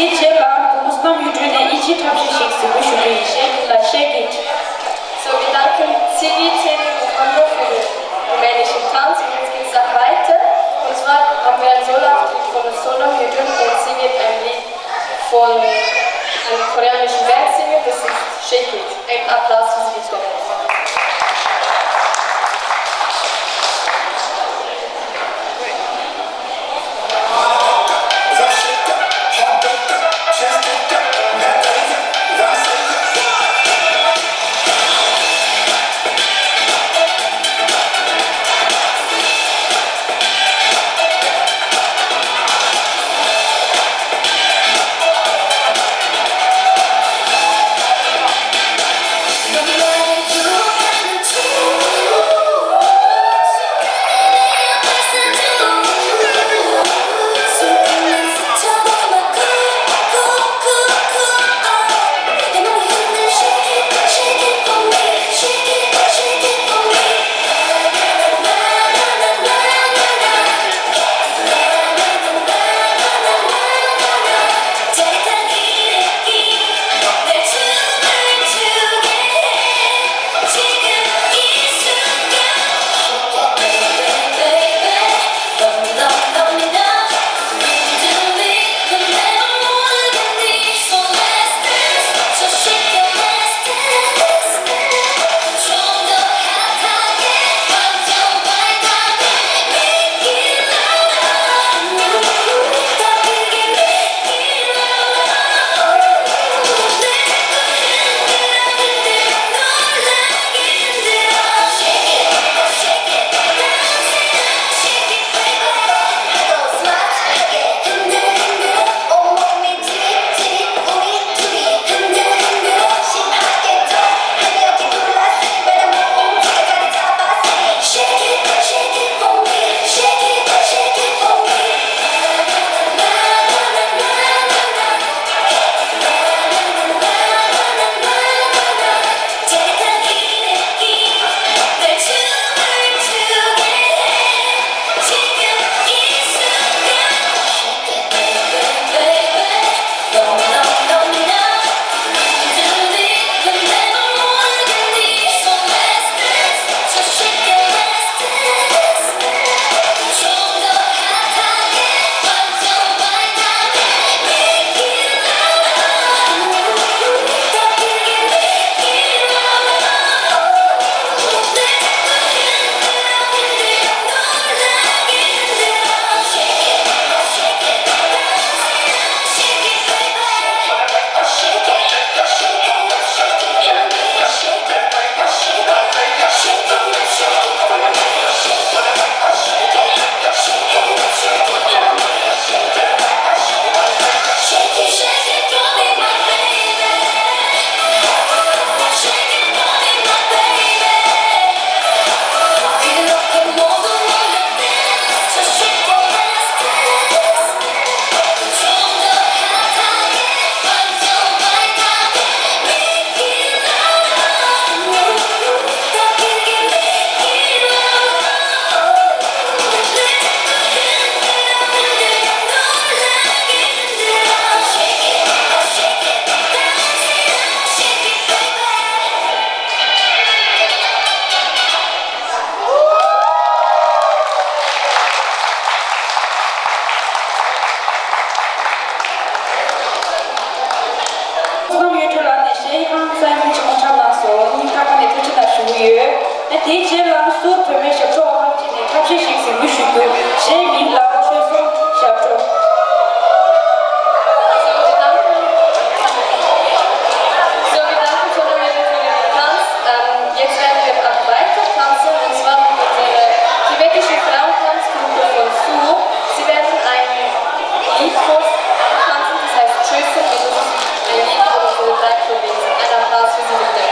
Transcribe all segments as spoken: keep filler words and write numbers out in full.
དེའི་རྗེས་ལ་བུ་མོ་བསོད་ནམས་གཡུ་སྒྲོན་ནས་དབྱིན་ཇིའི་འཁྲབ་གཞས་ཤིག་གཟིགས་འབུལ་ཞུ་རྒྱུ་ཡིན། གཞས་མིང་ལ་Shake It. So, wir danken Ziggy Zedel Muhambo für den rumänischen Tanz und jetzt geht es auch weiter. Und zwar haben wir ein Solo-Auftritt von Sonam Yudun und sie wird ein Lied von einem koreanischen Band singen, das ist Shake It. Einen Applaus für sie bitte. བསོད་ནམས་གཡུ་སྒྲོན་ལགས་ནས་གཞས་ཧང་སང་ཉིན་ཆེན་མོ་འཁྲབ་གནང་སོང་། སྙིང་ཐག་པ་ནས་ཐུགས་རྗེ་གནང་ཞུ་གི་ཡོད། ཨ་དེའི་རྗེས་ལ་སུད་བོད་མིའི་ཞབས་བྲོ་ཁང་ཅིག་ནས་འཁྲབ་གཞས་ཤིག་གཟིགས་འབུལ་ཞུ་རྒྱུ། གཞས་མིང་ལ་ཆོས་སྲུང་ཞབས་བྲོ། So, wir danken, so, wir danken Tonamirin für den Tanz. Ähm, jetzt werden wir auch weiter tanzen, und zwar mit unserer tibetischen Frauentanzgruppe von Su. Sie werden ein Lied vortanzen, das heißt Tschüssen, und das ist ein Lied über unsere drei Provinzen. Einen Applaus für sie bitte.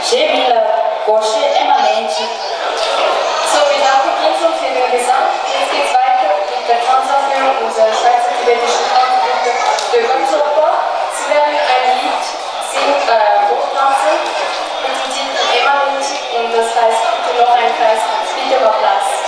Schäbila, Gosche, Emma Lenci. So, wir danken Ihnen zum vielen Gesang. Jetzt geht's weiter mit der Tanzaufführung unserer schweizertibetischen Tanzgruppe Dögenzoppa. Sie werden ein Lied singen, äh, vortanzen mit dem Titel Emma Lenci und das heißt Bitte noch ein Kreis, bitte um Applaus.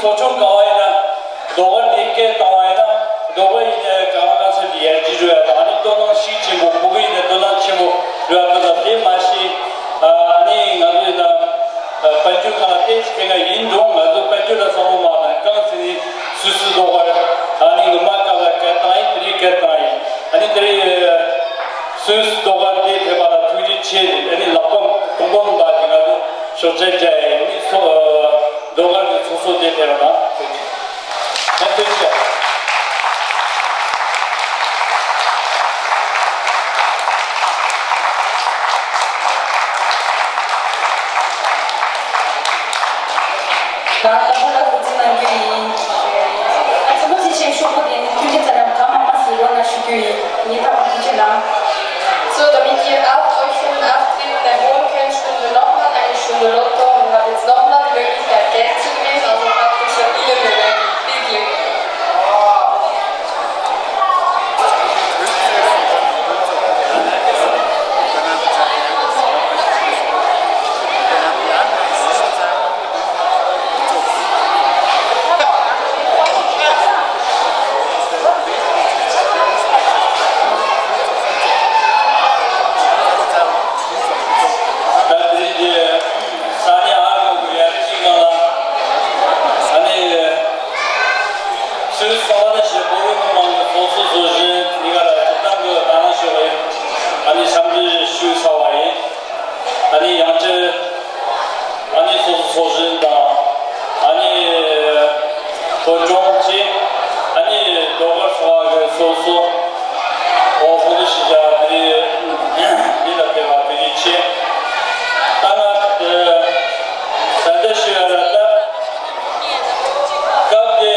ཚོགས་ཆུང་གང་བ་ཡིན་ན་ཟློས་གར་དེ་སྐད་བཏང་བ་ཡིན་ན་ཟློས་གར་ཡིན་ན་གང་ལ་གང་འཚམ་གྱི་ཡར་རྒྱས་འགྲོ་ཡ་དང་། ཨ་ནི་དོ་སྣང་ཤུགས་ཆེན་པོ་ཕྲུ་གུ་ཡིན་ན་དོ་སྣང་ཆེན་པོ་འགྲོ་ཡ་དེ་དང་། དེ་མ་ཤེས་ཨ་ནི་ང་ཚོ་ཡིན་ན་དཔལ་འབྱོར་སྒང་ལ་ཏོག་ཙམ་ཁེ་ཁ་ཡིན་རུང་། ང་ཚོ་དཔལ་འབྱོར་ལ་བསམ་བློ་མ་བཏང་། གང་ཟེར་ནས་སོ་སོའི་ཟློས་གར་ཨ་ནི་ངོ་མ་སྐབས་ལ་སྐད་བཏང་ཡིན། དེ་རིང་སྐད་བཏང་ཡིན། ཨ་ནི་དེ་རིང་སོ་སོའི་ཟློས་གར་དེ་ཕེབས་པ་ལ་ཐུགས་རྗེ་ཆེ་རེད། ཨ་ནི་ལག་པ་གོང་གོང་ལ་དེ་ང་ཚོ་ཞོགས་ཇ་བཅར་ཡིན། ཨ་ནི་སོ་ཟློས་གར་གྱི་ཚོགས་གཙོ་དེ་ཕེབས་ན་ཐུགས་རྗེ་ཆེ། ཐུགས་རྗེ་ཆེ། ད་ལྟ་བུ་ལ་ཐུགས་རྗེ་གནང་རྒྱུ་ཡིན། ཨ་ཙི་པོ་ཅི་ཆེ་ཤོག་པོ་དེ་ནི་ཐུགས་རྗེ་ཚ་རམ་གང་མང་མང་ཞིག་རོགས་གནང་ཞུ་རྒྱུ་ཡིན། ངེད་ཕ་མ་ཐུགས་རྗེ་གནང་། So, damit ihr auch euch schönen Abend und eine Wohlfühlstunde nochmal eine Stunde Lotto und habt jetzt nochmal die Möglichkeit, Geld zu gewinnen, also habt ihr schon viele Möglichkeiten. Viel Glück. ད་དེ་རིང་གི་ས་གནས་ཨ་རོགས་ཀྱི་ཡར་རྒྱས་སྒང་ལ་ཨ་ནི་སུད་སི་ས་གནས་ཤིག་བོད་མི་མང་གི་ཚོགས་གཙོ་ཚོགས་གཞོན་གཉིས་ཀ་ལ་སྤྱིར་བཏང་གི་དགའ་སྣང་ཞུ་བའི་ཨ་ནི་འཚམས་འདྲི་ཞུ་ཚར་བ་ཡིན། ཨ་ནི་ཡང་བསྐྱར་ཨ་ནི་སོ་སོ་ཚོགས་གཞོན་དང་ཨ་ནི་བོད་ལྗོངས་ཀྱི་ཨ་ནི་ཟློས་གར་ཚོགས་པ་གི་སོ་སོ་འོ་བོད་དུ་ཞི་བྱ་དེ་འདི་ལ་བལྟས་པ་དེ་རིགས་ཆེ། ད་ང་ད་ལྟ་ཞུ་ཡ་ལ་ད་སྐབས་དེ་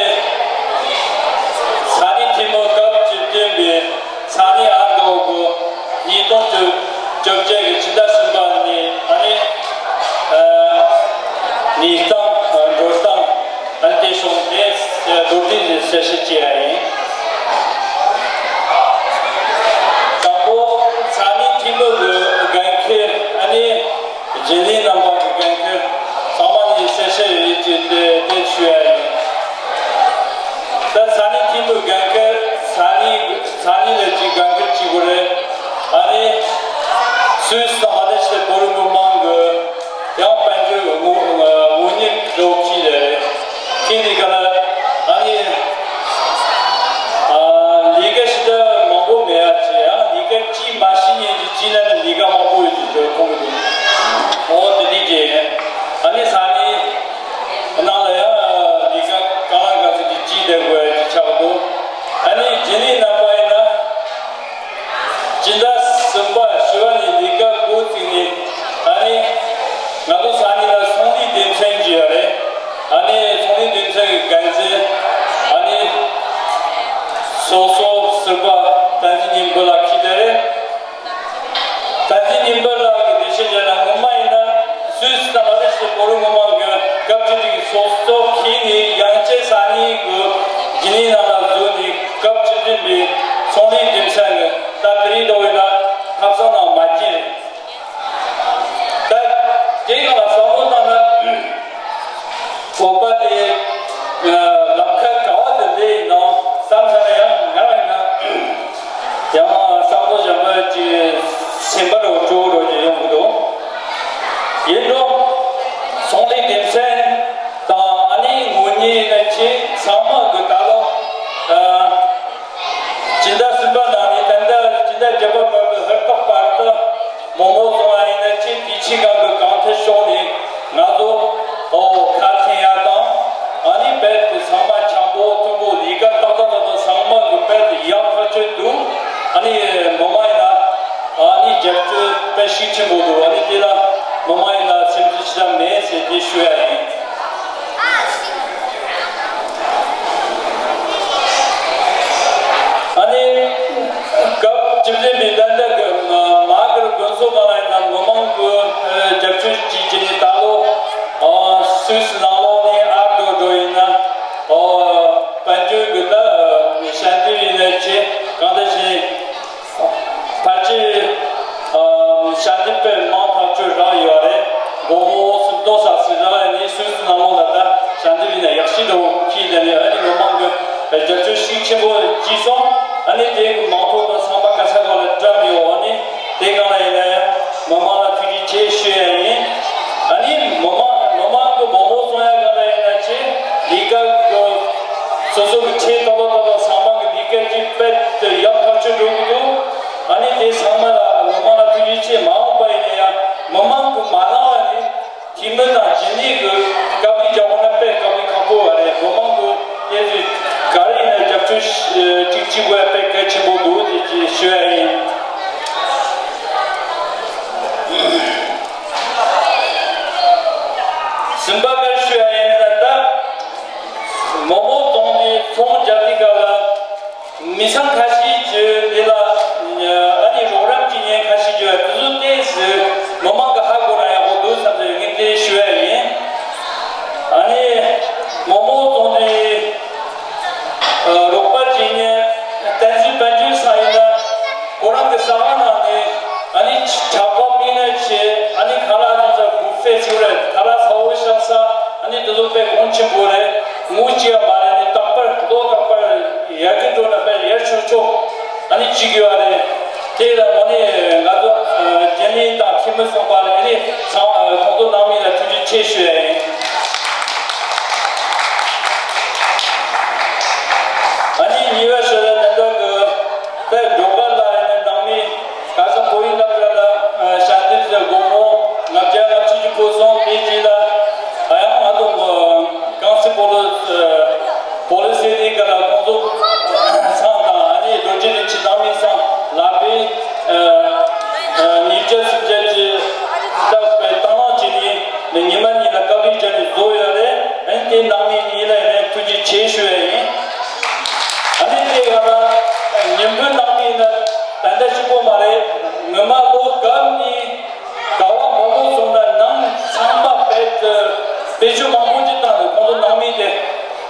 ས་གནས་ཐིམ་ཕུག་སྐབས་བཅུ་བདུན་པའི་ས་གནས་ཨ་རོགས་ཀྱི་ཉིས་སྟོང་བཅོ་བརྒྱད་ཀྱི་ཕྱི་ཟླ་གསུམ་པ་ནས་ཨ་ནི་ཨ་ནི་གནས་སྟངས་འགྲོ་སྟངས་ཨ་ནི་དེ་བྱུང་སྟེ་མདོར་བསྡུས་ཀྱི་གསལ་བཤད་བྱས་པ་ཡིན། དང་པོ་ས་གནས་ཐིམ་ཕུག་གི་འགན་འཁུར་ཨ་ནི་རྒྱུན་ལས་རྣམ་པ་གི་འགན་འཁུར་ཚང་མ་ནས་གསལ་བཤད་ཡོད་ཅེས་དེ་དེ་ཞུ་ཡ་ཡིན། ད་ས་གནས་ཐིམ་ཕུག་འགན་འཁུར་ས་གནས་ས་གནས་ལ་ཅིག་འགན་འཁུར་བྱེད་དགོས་རེད། ཨ་ནི་སུད་སི་དང་ཧ་ལས་ཤེས་བོད་རིགས་མི་མང་གི་ཡང་དཔལ་འབྱོར་དངོས་དངོས་གནས་འགྲོ་ཁྱི་རེད། ཁྱི་དེ་ག་ལ་ཨ་ནི་ཨ་ལས་ཀ་ཞིག་ད་མང་པོ་མེད་ཡ་ཅི་ཡང་ལས་ཀ་ཅི་མ་ཤེས་ཉན་གྱི་ཅི་ན་ནི་ལས་ཀ་མང་པོ་ཡོད་ཅེས་འདོད་ཁོང་གི་འདུག་འོ་དེ་འདི་ཅེ་ཨ་ནི་ས་གནས་ནང་ལ་ཡང་ལས་ཀ་གང་ལ་གང་འཚམ་གྱི་ཅི་བསྡད་དགོས་ཡ་ཅི་ཆགས་འདུག་ཨ་ནི་རྒྱུན་ལས་རྣམ་པ་ཡིན་ན། སྤྱི་ཟླ་གསུམ་པ་བཞི་པ་ནས་ལས་ཀ་འགོ་བཙུགས་ནས་ཨ་ནི་ང་ཚོ་ས་གནས་ལ་ཚོང་ལས་སྡེ་ཚན་ཅིག་ཡོད་རེད། ཨ་ནི་ཚོང་ལས་སྡེ་ཚན་གྱི་འགན་འཛིན་ཨ་ནི་སོ་སོ་ཟུར་པ་བསྟན་འཛིན་ཉི་འབུམ་ལགས་ཁྱེད་རེད། བསྟན་འཛིན་ཉི་འབུམ་ལགས་ཀྱི་འགྲེལ་བཤད་བྱས་ན་ངོ་མ་ཡིན་ན་སུད་སི་དང་ཨ་རི་སི་བོད་རིགས་མི་མང་གི་སྐབས་བཅུ་དྲུག་གི་ཚོགས་གཙོ་ཁྱེད་ནས་ཡང་བསྐྱར་ས་གནས་ཀྱི་རྒྱུན་ལས་ནང་ལ་འཛུལ་ནས་སྐབས་བཅུ་བདུན་པའི་ཚོང་ལས་སྡེ་ཚན་གྱི་ད་དེ་རིང་འདྲ་བོ་ཡིན་ན་ཐབ་ཚང་ནང་མ་སྐྱེས། ད་དེའི་སྒང་ལ་བསམ་བློ་བཏང་ན་བོད་པ་དེ་ལམ་ཁ་ག་བ་དེ་སླེབས་ཡིན་ནམ་བསམ་ཚར་ན་ཡང་ང་རང་ཡིན་ན་ཡང་བསམ་བློ་གཞན་པ་ཅིག་སེམས་པ་རུ་སྤྲོ་བོ་རུ་ཅིག་ཡོང་གི་འདུག་ཡིན་རུང་ཚོང་ལས་སྡེ་ཚན་དང་ཨ་ནི་ངོ་ཉེ་ཡིན་ན་ཆེ་ཚང་མ་གི་ད་ལོ། སྤྱི་ཟླ་གསུམ་པ་ནང་ནས་ད་ལྟ་སྤྱི་ཟླ་བརྒྱད་པ་བར་དུ་ཧུར་ཐག་བར་དུ་མང་པོ་སོང་བ་ཡིན་ན་ཅི་དུས་ཆེན་སྒང་གི་གང་ཐད་ཕྱོགས་ནས་ང་ཚོ་ཨོ་ཁ་འཐེན་ཡ་དང་ཨ་ནི་རྦད་དེ་ཚང་མ་འཆམ་པོ་མཐུན་པོ་ལས་ཀ་ཏག་ཏག་ཏག་ཏག་ཚང་མ་གི་རྦད་དེ་ཡག་ཐག་ཆོད་འདུག་ཨ་ནི་མི་མང་ཡིན་ན་ཨ་ནི་རྒྱབ་སྐྱོར་དཔེ་ཤུགས་ཆེན་པོ་འདུག་ཨ་ནི་དེ་ལ་མི་མང་ཡིན་ན་སེམས་ཁྲལ་བྱེད་ས་མེད་ཟེར་དེ་ཞུ་ཡ་ཡིན། ཨ་ནི་སྐབས་བཅུ་བདུན་པའི་ད་ལྟ་གི་མ་གིར་དགོན་ཚོགས་ནང་ལ་ཡིན་ན་མི་མང་གི་རྒྱབ་སྐྱོར་གྱིས་བྱས་ནས་ད་ལོ་སུད་སི་ནང་ལོགས་ནས་ཨ་རོགས་འགྲོ་ཡིན་ན་དཔལ་འབྱོར་གི་ད་ཞལ་འདེབས་ཡིན་ན་ཆེ་གང་འདྲ་བྱས་ཕལ་ཆེར་ཞལ་འདེབས་དཔེ་མང་ཐག་ཆོད་རག་ཡོད་རེད། སྒོར་མོ་སུམ་སྟོང་ཙམ་ཞིག་རག་ཡོད་ནས། ཡག་ཤོས་འདྲ་བོ་ཁྱེད་ལ་ནི་ཨ་ནི་མི་མང་གི་རྒྱབ་སྐྱོར་ཤུགས་ཆེན་པོ་བྱས་སོང་། ཨ་ནི་དེ་གི་མང་ཚོགས་དང་ཚང་མ་ག་ས་ག་ལ་བཀྲམ་ཡོད། ཨ་ནི་དེ་གང་ལ་ཡིན་ན་ཡང་མི་མང་ལ་ཐུགས་རྗེ་ཆེ་ཞུ་ཡ་ཡིན། ཨ་ནི་མི་མང་མི་མང་གི་མང་མོ་སོང་ཡ་གང་ལ་ཡིན་ན་ཆེ་ལས་ཀ་གི་སོ་སོ་གི་ཁྲལ་ཏག་ཏག་ཏག་ཏག་ཚང་མ་གི་ལས་ཀ་ཅིག་དཔེ་དེ་ཡག་ཐག་ཆོད་འགྲོ་གི་འདུག་ཨ་ནི་དེ་ཚང་མ་ལ་མི་མང་ལ་ཐུགས་རྗེ་ཆེ། མ་འོངས་པ་ཡིན་ན་ཡང་མི་མང་གི་མ་ལངས་པ་ནི། འཐུས་མི་དང་རྒྱུན་ལས་ཀྱི་སྐབས་རེ་རྒྱག་དགོས་ན་དཔེ་སྐབས་རེ་ཁག་པོ་བ་རེད། མི་མང་གི་དེ་ཚོས་ག་རེ་ཡིན་ན་རྒྱབ་སྐྱོར་ཅིག་བྱེད་དགོས་ཡ་དཔེ་གལ་ཆེན་པོ་འདུག་ཅེས་ཅེས་ཞུ་ཡ་ཡིན། གསུམ་པ་ག་རེ་ཞུ་ཡ་ཡིན་ན་ད་མང་མོ་བཙོང་ནས་ཚོང་རྒྱག་དུས་སྐབས་ལ། མི་ཚང་ཁ་ཤས་ཀྱིས་འདི་ལ་ཨ་ནི་རོགས་རམ་གྱི་ཉེན་ཁ་ཤས་ཀྱིས་དེ་ཚོ་ཏོག་ཙམ་མི་མང་གི་ཧ་གོ་ན་ཡག་པོ་འདུག་བསམ་ཚེ་ངས་དེ་ཞུ་ཡ་ཡིན། ཨ་ནི་མང་མོ་བཙོང་དུས་རོགས་པ་བྱེད་ཉེན་བསྟན་འཛིན་དཔལ་འབྱོར་ཚང་ཡིན་ན་ཁོ་རང་གི་ཟ་ཁང་ནང་ནས་ཨ་ནི་ཇ་ཁང་མིག་ནས་བྱས། ཨ་ནི་ཁ་ལག་ཚང་ས་བུ་ཕེ་ཚུགས་རེད། ཁ་ལག་ཚ་བོ་བཞག་ས། ཨ་ནི་དེ་ཚོ་དཔེ་གོང་ཆེན་པོ་རེད། ངོ་གཅིག་ཡང་མ་རེད། ཨ་ནི་རྟག་པར་ལོ་རྟག་པར་ཡར་རྒྱས་འགྲོ་ན་དཔེ་ཡར་ཆོག་ཆོག་ཨ་ནི་བྱེད་དགོས་པ་རེད། དེ་ལ་དངོས་གནས་ང་ཚོ་རྒྱུན་ལས་དང་འཐུས་མི་ཚང་མ་ལ་ཨ་ནི་ཚང་ཁོང་ཚོ་ནང་མི་ལ་ཐུགས་རྗེ་ཆེ་ཞུ་ཡ་ཡིན། ཨ་ནི་གཉིས་པ་ཞུ་ཡ་ད་ལྟ་གི་དཔེ་འབྲོག་པ་ལ་ཨ་ནི་ནང་མི། ཁ་སང་བོད་ཡིག་སློབ་གྲྭ་ལ་ཞལ་འདེབས་ཀྱི་སྒོར་མོ་ལྔ་བརྒྱ་ལྔ་བཅུ་ཅིག་ཕུལ་སོང་། དེ་རྗེས་ལ་ཡང་ང་ཚོ་ཀུང་སི་བོ་ལོ་བོ་ལོ་སེ་དེ་ག་ལ་ཁོང་ཚོ་ཚང་དང་ཨ་ནི་རྡོ་རྗེ་རིན་ཆེན་ནང་མི་ཚང་ལག་པས་ཉིས་བརྒྱ་སུམ་བརྒྱ་ཅིག་བཏབ་པའི་དང་བླངས་བྱས་ནས་ཉི་མ་གཉིས་ལ་དཀའ་ལས་བརྒྱབ་ནས་བཟོ་ཡོད་རེད། ཨ་ནི་དེ་ནང་མི་གཉིས་ལ་ཡང་ཐུགས་རྗེ་ཆེ་ཞུ་ཡ་ཡིན། ཨ་ནི་དེ་ག་ལ་ཉིན་བུ་ནང་མི་ཡིན་ན། ད་ལྟ་གཅིག་པོ་མ་རེད། ངོ་མ་ལོ་སྐབས་ནས་ག་བ་མང་པོ་སོང་ན་ནང་ཚང་མ་བེད་དུ་བེད་སྤྱོད་མང་པོ་ཅིག་བཏང་ནས་ཁོང་ཚོ་ནང་མི་དེ་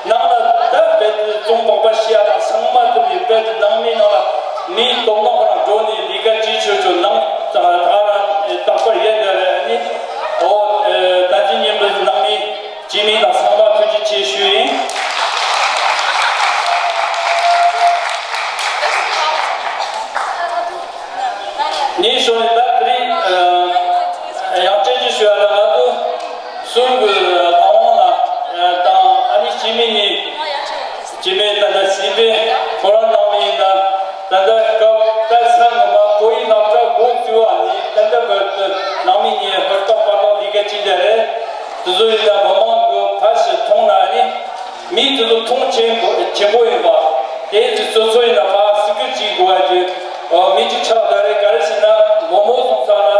ནང་ལ་ད་བེད་དུ་བཙོང་པགས་པ་ཤི་ཡ་དང་ཚང་མ་ཐུབ་ཡོད། བེད་དུ་ནང་མི་ནང་ལ་མི་སྟོང་ནང་ཁོ་རང་འགྲོ་ནས་ལས་ཀ་ཅི་བྱོས་བྱོས་ནང་ད་རང་རྟག་པར་ཡོད་དེ་རེད། ཨ་ནི་ཨོ་ད་ཅི་ཉིན་པོ་ནང་མི་སྤྱི་མི་དང་ཚང་མ་ཐུགས་རྗེ་ཆེ་ཞུ་ཡིན། ངས་ཞོར་ནས་ད་དེ་རིང་ཡང་བསྐྱར་ཅིག་ཞུ་ཡ་ལ། ང་ཚོ་གསུམ་གྱི་ལྷ་དབང་ལགས་དང་ཨ་ནི་སྐྱེ་དམན་གཉིས། སྐྱེ་དམན་ད་ལྟ་སྲིད་པའི་ཁོ་རང་ནང་མི་ཡིན་ན། ད་ལྟ་སྐབས་ད་ས་ངོ་མ་བོད་ཡིག་སློབ་གྲྭ་འགོ་བཙུགས་པ་ནས་ད་ལྟ་བར་དུ་ནང་མི་གཉིས་ཧུར་ཐག་པ་ཐག་ལས་ཀ་བྱས་བསྡད་རེད། དེ་ཚོ་ཡིན་ན་མི་མང་གི་ཕ་ཞིག་མཐོང་ན་ཨ་ནི། མི་དེ་ཚོ་མཐོང་ཆེན་པོ་ཆེན་པོ་ཡིན་པ། དེ་ཚོ་སོ་སོ་ཡིན་ན་ཕར་སི་ཀུལ་བྱེད་དགོས་པ་ཅིག་མི་གཅིག་ཆགས་ད་རེས་ག་རེ་ཟེར་ན་མོག་མོག་སོང་ཙང་ལ།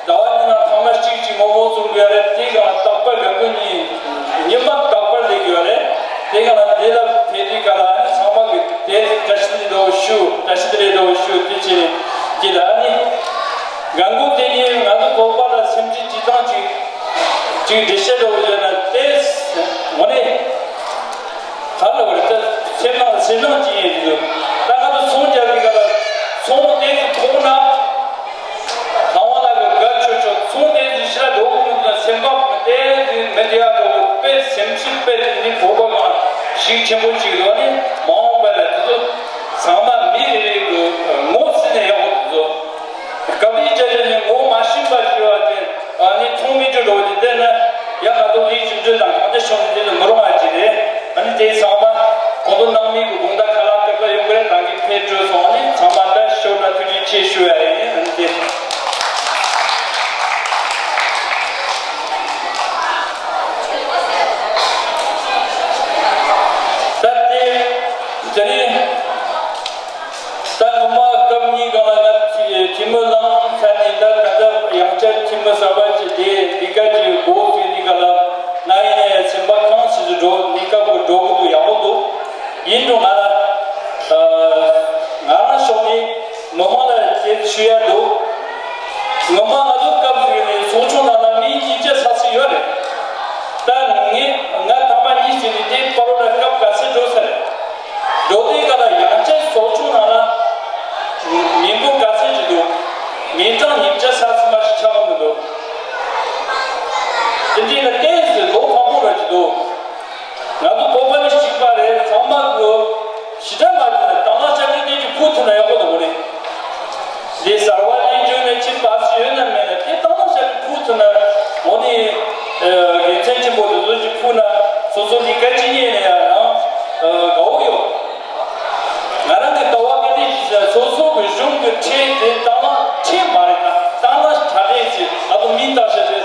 ཟླ་བ་གཉིས་ནང་ཐེངས་མ་གཅིག་ཅིག་མོག་མོག་སོང་དགོས་རེད། དེ་ག་ལ་རྟག་པར་དགའ་མགུ་གཉིས་ཉི་མ་རྟག་པར་སླེབས་ཡོད་རེད། དེ་ག་ལ་དེ་ལ་ཕེབས་དུས་ག་ལ་ཨ་ནི་ཚང་མ་གི་དེ་བཀྲ་ཤིས་བདེ་ལེགས་ཞུ། བཀྲ་ཤིས་བདེ་ལེགས་ཞུ། དེ་བྱས་དེ་ལ་ཨ་ནི་དགའ་མགུ་དེ་གཉིས་ང་ཚོ་བོད་པ་ལ་སེམས་ཅན་སྤྱི་བཏང་ཅིག་ཅིག་འགྲེལ་བཤད་འདྲ་བོ་བརྗོད་ན་དེ་དངོས་གནས་ག་ལ་བར་ད་སེམས་ནང་སེམས་ནང་ཅིག་ཡིན་འདུག་ད་ང་ཚོ་ཚོང་རྒྱག་དུས་ག་ལ་ཚོང་དེ་ཚོ་མཐོང་ན་ལྷ་དབང་ལགས་ཀྱི་དགའ་ཆོག་ཆོག་ཚོང་དེ་ཚོ་ཞེ་དྲག་འགྲོ་གི་མི་འདུག་སེམས་ཁམས་དེ་ཚོ་མི་འདི་ཡག་འགྲོ་གི་དཔེ་སེམས་ཤུགས་དཔེ་འདི་བོད་པ་གང་ཤུགས་ཆེན་པོ་ཅིག་ཡོད་ནི་མ་འོངས་པ་ལ་དེ་ཚོ་ཚང་མ་མི་རེ་རེ་གི་ངོ་ཟིན་ནས་ཡག་པོ་འདུག་སྐབས་རེ་བྱས་ནས་ངོ་མ་ཤེས་པ་ཞིག་ཡོད་པ་དེ། ཨ་ནི་མཐོང་མི་འགྱུར་འགྲོ་གི་བལྟས་ན་ཡང་ང་ཚོ་ལས་བྱེད་འདྲ་དང་གང་འདྲ་བྱུང་ནས་འདི་ལ་མི་རུང་བ་ཅིག་རེད། ཨ་ནི་དེ་ཚང་མ་གོང་དུ་ནང་མི་གི་དགོངས་དག་ཁ་ལག་སྐབས་ལ་ཡོང་གི་རེད། ད་གིན་ཕེབས་འགྲོ་སོང་། ཨ་ནི་ཚང་མ་ད་ཞོར་ལ་ཐུགས་རྗེ་ཆེ་ཞུ་ཡ་ཡིན། ཨ་ནི་དེ་ད་དེ་དེ་རིང་ད་ངོ་མ་སྐབས་གཉིས་སྒང་ལ་ང་འཐུས་མི་ལངས་ཚར་ནས་ད་ད་ལྟ་ཡང་བསྐྱར་འཐུས་མི་གསར་པ་ཅིག་དེ་ལས་ཀ་ཅིག་འགོ་བཙུགས་ནས་ག་ལ་ང་ཡིན་ན་ཡང་སེམས་པ་ཁོང་ཆུད་དུ་འགྲོ་ནས་སྐབས་འགོ་འགྲོ་གི་འདུག་ཡག་པོ་འདུག་ཡིན་རུང་ང་ལ་ང་རང་ཕྱོགས་ནས་མི་མང་ལ་དེ་ཞུ་ཡ་འདུག་ངོ་མ་ང་ཚོ་སྐབས་ཟིག་ནས་ཚོགས་ཆུང་ནང་ལ་མི་ཉིས་བརྒྱ་ས་ཚིགས་ཡོད་རེད། ད་ངས་ང་ཐ་མ་གཉིས་ཟིག་ནས་དེ་པ་རོ་ལ་སྐབས་ག་ཚོད་འགྲོ་ས་རེད། འགྲོ་དུས་ག་ལ་ཡང་བསྐྱར་ཚོགས་ཆུང་ནང་ལ་མི་འབོར་ག་ཚོད་ཅིག་འདུག་མི་གྲངས་ཉིས་བརྒྱ་ས་ཚིགས་མ་ཞིག་ཆགས་མི་འདུག་དེ་འདྲའི་ལ་ཏོག་ཙམ་ལོ་མང་པོ་ར་ཅིག་འདུག་ཚང་མ་གི་ཞི་དྲག་མ་བྱས་ན་དང་བླངས་བཅའ་ཁྲིམས་དེ་ཅིག་ཕུལ་ཐུབ་ན་ཡག་པོ་འདུག་གོ་རེད། འདི་གསར་བ་ལེན་རྒྱུ་ནས་ཅིག་པ་སི་ཡོད་ན་མེད་ན་དེ་དང་བླངས་བཅའ་ཁྲིམས་ཕུལ་ཐུབ་ན་འོ་ནི་དགེ་མཚན་ཆེན་པོ་དེ་ཚོ་ཅིག་ཕུལ་ན་སོ་སོ་ལས་ཀ་ཅིག་རྙེད་ན་ཡང་ཡང་དགའ་བོ་ཡོད། ང་རང་གི་ལྟ་བ་ག་འདྲ་ཞིག་ཟེར་སོ་སོ་གི་གཞུང་གི་ཁྲལ་དེ་དང་བླངས་ཁྲལ་མ་རེད་ན་དང་བླངས་གྲ་སྒྲིག་ཅིག་ང་ཚོ་མིང་བཏགས་བྱས་ཏེ།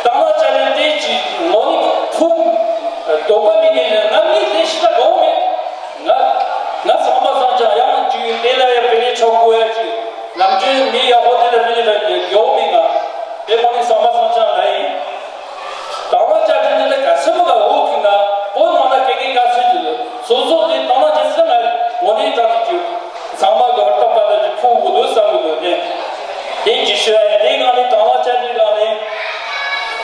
དང་བླངས་བཅའ་ཁྲིམས་དེ་ཅིག་ངོ་ནི་ཕུགས་འདོད་པ་མི་ངེས་ནས་ང་མི་དེ་ཤི་ད་དགའ་བོ་མེད། ང་ང་ཚང་མ་ཚང་ཅང་ཡང་ཅིག་དེ་ལ་ཡ་བེ་ལེ་ཆོག་གོ་ཡ་ཅིག་ནམ་རྒྱུན་མི་ཡག་པོ་དེ་ལ་བེ་ལེ་ལ་དགའ་བོ་མེད། ང་དེ་ཁོ་ནི་ཚང་མ་ཚང་ཅང་ལ་ཡིན། དང་བླངས་བཅའ་ཁྲིམས་དེ་ལ་ག་ཚོད་མོ་ལ་འོག་ཐུག་ན་བོད་ནང་ལ་སྐད་ངན་ག་ཚོད་ཅིག་སོ་སོ་དེ་དང་བླངས་བཅའ་ཁྲིམས་ལ་ངོ་ནི་དྲག་ཏུ་ཅིག་ཚང་མ་གི་ཧུར་ཐག་པ་ད་ཅིག་ཕུག་དགོས་འདུག་བསམ་གི་འདུག་དེ་དེ་ཅིག་ཤོད་ཡ་ཡིན། དེའི་སྒང་ནས་དང་བླངས་བཅའ་ཁྲིམས་སྒང་ནས་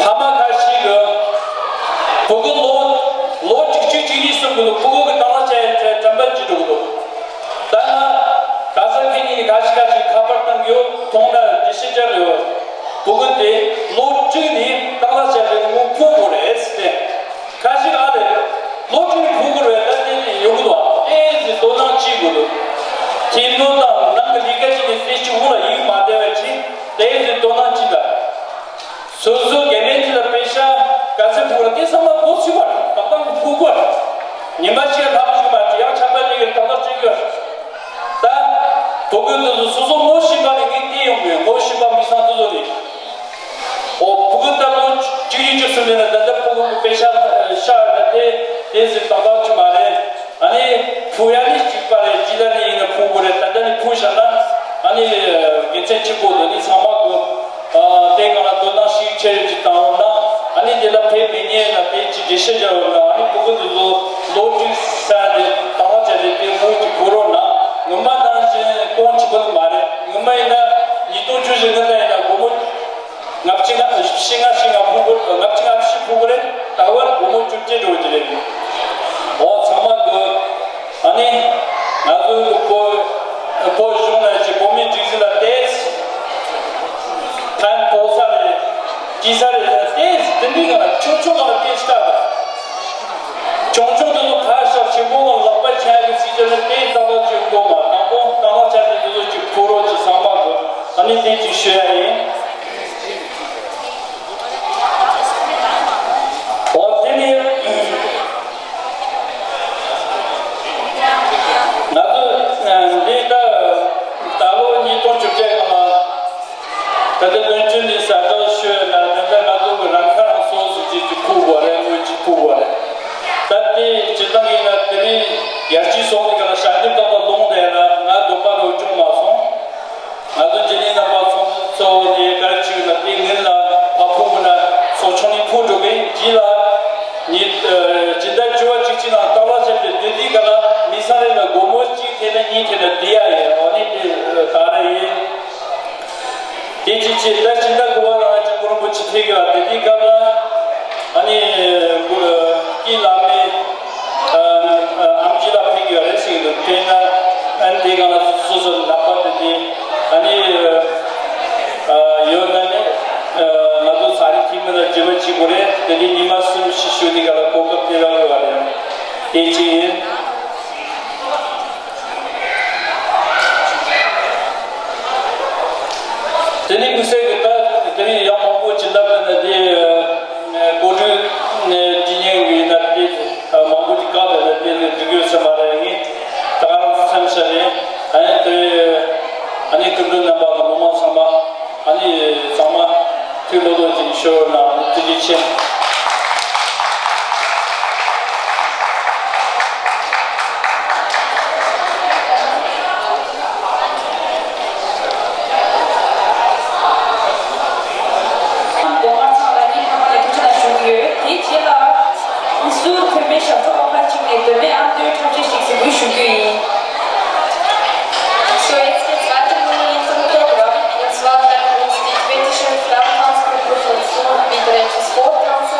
ཕ་མ་ཁ་ཤས་ཀྱིས་ཕྲུ་གུ་ལོ་ལོ་བཅུ་གཅིག་བཅུ་གཉིས་སོང་གི་འདུག་ཕྲུ་གུ་གི་དང་བླངས་བཅའ་ཁྲིམས་དྲན་པ་བརྗེད་འགྲོ་གི་འདུག་ད་ང་ག་ས་ག་ནས་ཁ་ཤས་ཁ་ཤས་ཁ་པར་བཏང་གི་ཡོད། མཐོང་ན་འགྲེལ་བཤད་རྒྱག་གི་ཡོད། ཕྲུ་གུ་དེ་ལོ་བཅུ་ནས་དང་བླངས་བཅའ་ཁྲིམས་ངོ་ཕུག་དགོས་རེད་ཟེར་ཏེ། ཁ་ཤས་ཨ་ལས། ལོ་དྲུག་ནས་ཕུག་གི་རེད། ད་དེ་ནས་ཡོང་གི་འདུག་ཨ་ཏོག་ཙམ་དོ་སྣང་བྱེད་དགོས་འདུག་ཁྱིམ་ནོར་དང་ནང་གི་ལས་ཀ་བྱེད་ནས་ཟས་ཅིག་འོང་ལ་ཡིག་མ་བསྡད་པ་བྱེད། ཏོག་ཙམ་དོ་སྣང་བྱེད་ད། སོ་སོ་རྒན་མེད་ཅིག་ལ་པེ་ཤ་ག་ཚོད་ཕུག་ན་དེ་ཚང་མ་མགོ་ཚོས་པ་རེད། ཏག་ཏག་ཕུག་དགོས་རེད། ཉི་མ་གཅིག་ལྷག་ཞིག་མ་བྱེད་ཡང་ཆམ་པ་ལས་ཀྱི་ཏག་ཏག་བྱེད་དགོས་རེད། ད་ཕྲུ་གུ་དེ་ཚོ་སོ་སོ་ངོ་ཤེས་པ་ནས་ངས་བལྟས་ཡོང་གི་ཡོད། ངོ་ཤེས་པ་མི་ཚང་དེ་ཚོ་ནས། ཨོ་ཕྲུ་གུ་ད་ལོ་བཅུ་གཉིས་བཅུ་གསུམ་ཡིན་ན་ད་ལྟ་ཕྲུ་གུ་པེ་ཤ་ཤ་ཡོད་ན་དེ་དེ་ཟིག་ཏག་ཏག་ཅིག་མ་རེད། ཨ་ནི་ཕུག་ཡ་ནི་གཅིག་པ་རེད། ཅི་ལ་ནི་ཡིན་ན་ཕུག་དགོས་རེད། ད་ལྟ་ནི་ཕུག་བཞག་ན་ཨ་ནི་དགེ་མཚན་ཆེན་པོ་འདུག་ནི་ཚང་མ་གི་ཨ་དེ་གང་ལ་དོ་སྣང་ཤུགས་ཆེ་རུ་ཅིག་བཏང་འོང་ན་ཨ་ནི་དེ་ལ་ཕེབས་མི་ཉན་ན་དེ་ཅིག་འགྲེལ་བཤད་རྒྱག་འོང་ན་ཨ་ནི་ཕྲུ་གུ་དེ་ཚོ་ལོ་དྲུག་ས་དེ་དང་བ་བྱས་ཏེ་དེ་མུ་ཅིག་གོ་རོགས་གནང་། ངོ་མ་ནང་བཞིན་གཏོང་ཅིག་གོ་མ་རེད། ངོ་མ་ཡིན་ན་ཉིས་སྟོང་བཅུ་བཞི་སྔོན་ལ་ཡིན་ན་སྒོར་མོ། ལྔ་བཅུ་ང་བཞི་ལྔ་བཞི་ལྔ་ཕུག་གི་ལྔ་བཅུ་ང་བཞི་ཕུག་གི་རེད། ད་བར་སྒོར་མོ་བཅོ་བརྒྱད་འགྲོ་གི་རེད། འོ་ཚང་མ་གི་ཨ་ནི་ང་ཚོ་གི་བོད་བོད་གཞུང་ནས་ཀྱི་བོད་མིའི་སྒྲིག་འཛུགས་ལ་ཏོག་ཙམ་ཕན་ཐོགས་ས་རེད། སྐྱིད་ས་རེད། ཏོག་ཙམ་དེ་འདྲའི་སྒང་ལ་ཆུང་ཆུང་སྒང་ལ་ཏོག་ཙམ་ལྟ་དང་། ཆུང་ཆུང་དེ་ཚོ་ཕར་བཞག་ཆེན་པོ་སྒང་ལ་ལག་པ་འཆང་ཡག་གི་སྲིད་ཇུས་ནི་ཏོག་ཙམ་ལྟ་བ་ཅིག་འགྲོ་མ། དང་པོ་དང་བླངས་བཅའ་ཁྲིམས་དེ་ཚོ་ཅིག་ཕུལ་རོགས་ཅིག་ཚང་མ་གི་ཨ་ནི་དེ་ཅིག་ཞུ་ཡ་ཡིན། འོ་དེ་ནི་ང་ཚོ་འདི་ལྟ་ད་ལོ་ཉིས་སྟོང་བཅོ་བརྒྱད་སྒང་ལ་ད་ལྟ་བདུན་ཅུ་ནས་གསལ་བསྒྲགས་ཞུས་ཡོད་ན་ད་ལྟ་ང་ཚོ་གི་རང་ཁ་རང་གསོ་ཟེར་གྱི་ཅིག་ཕུལ་དགོས་རེད། དངུལ་ཅིག་ཕུལ་དགོས་རེད། ད་དེ་སྤྱིར་བཏང་ཡིན་ན་དེ་རིང་ཡར་རྒྱས་སོང་དེ་ག་ལ་ཞལ་འདེབས་བཏང་བ་ལོངས་དེ་ལ་ང་འདོད་པ་རུ་བྱུང་མ་སོང་། ང་ཚོ་རྒྱུན་ལས་རྣམ་པ་ཚོ་གཙོ་བོ་དེ་ག་རེ་བྱས་ན་དེ་ངན་ལ་ཕ་ཕུག་མི་ན་སོ་ཆུང་ནས་ཕུག་འགྲོ་གི་རྗེས་ལ་ཉིད་སྤྱི་ཟླ་བཅུ་བ་གཅིག་གཅིག་ནང་ཏག་ལ་བྱས་ཏེ་དེ་དུས་ག་ལ་མི་ས་རེ་ལ་སྒོར་མོ་གཅིག་ཐེབས་ན་གཉིས་ཐེབས་ན་བསྡུ་ཡ་ཡོད། འོ་ནི་དེ་ག་རེ་ཡིན། དེ་གཅིག་བྱས་ད་སྤྱི་ཟླ་དགུ་བ་ནང་ལ་སྐྱབས་མགོན་རིན་པོ་ཆེ་ཕེབས་ཡོད། དེ་དུས་སྐབས་ལ་ཨ་ནི་སྐྱིད་ལ་མེད། ཨམ་ཆི་ལ་ཕེབས་ཡོད་རེད་ཟེར་གྱི་འདུག་དེས་ན་ཨ་ནི་དེ་གང་ལ་སོ་སོ་ལག་པ་དེ་དེ་ཨ་ནི་ཡོད་ན་ནི་ང་ཚོ་ས་རི་ཐིག་མི་ལ་འབྲེལ་བ་བྱེད་དགོས་རེད། དེ་དུས་ཉི་མ་གསུམ་བཞི་ཞུ་དེ་ག་ལ་གོ་སྐབས་དེ་རག་ཡོད་རེད། དེ་གཅིག་ཡིན། དེ་ནས་དམིགས་བསལ་གྱི་ད་དེ་རིང་ཡང་མང་པོ་ཅིག་ལབ་ན་དེ་གོ་སྒྲིག་ནས་དྲི་ཉན་གྱི་ཡིན་ན་དེ་མང་པོ་ཅིག་བཀག་ཡོད་ན་དེ་ནས་འགྲིག་ཡོད་ས་མ་རེད། ངས་ད་ག་རང་སེམས་ཤར་རེད། ཨ་ནི་དེ་ཨ་ནི་སྐུ་མགྲོན་རྣམ་པ་དང་མི་མང་ཚང་མ་ཨ་ནི་ཚང་མ་ཐུགས་ལོ་ལོ་ཅིག་ཤོར་ན་ཐུགས་རྗེ་ཆེ། སྒོ་ང་ཚང་ལ་ནི་ཐ་མ་ལ་ཐུགས་རྗེ་ཆེ་ཞུ་གི་ཡོད། དེའི་རྗེས་ལ་མི་སུ་དོན་མེད་ཞབས་བྲོ་བ་ཁ་ཅིག་ནས་དོན་མེད་ཨ་མདོའི་འཁྲབ་ཆས་ཤིག་གཟིགས་འབུལ་ཞུ་རྒྱུ་ཡིན། So, jetzt geht's weiter mit unserem Programm. Und zwar werden uns die tibetischen Frauentanzgruppe von Sulu wieder etwas vortanzen.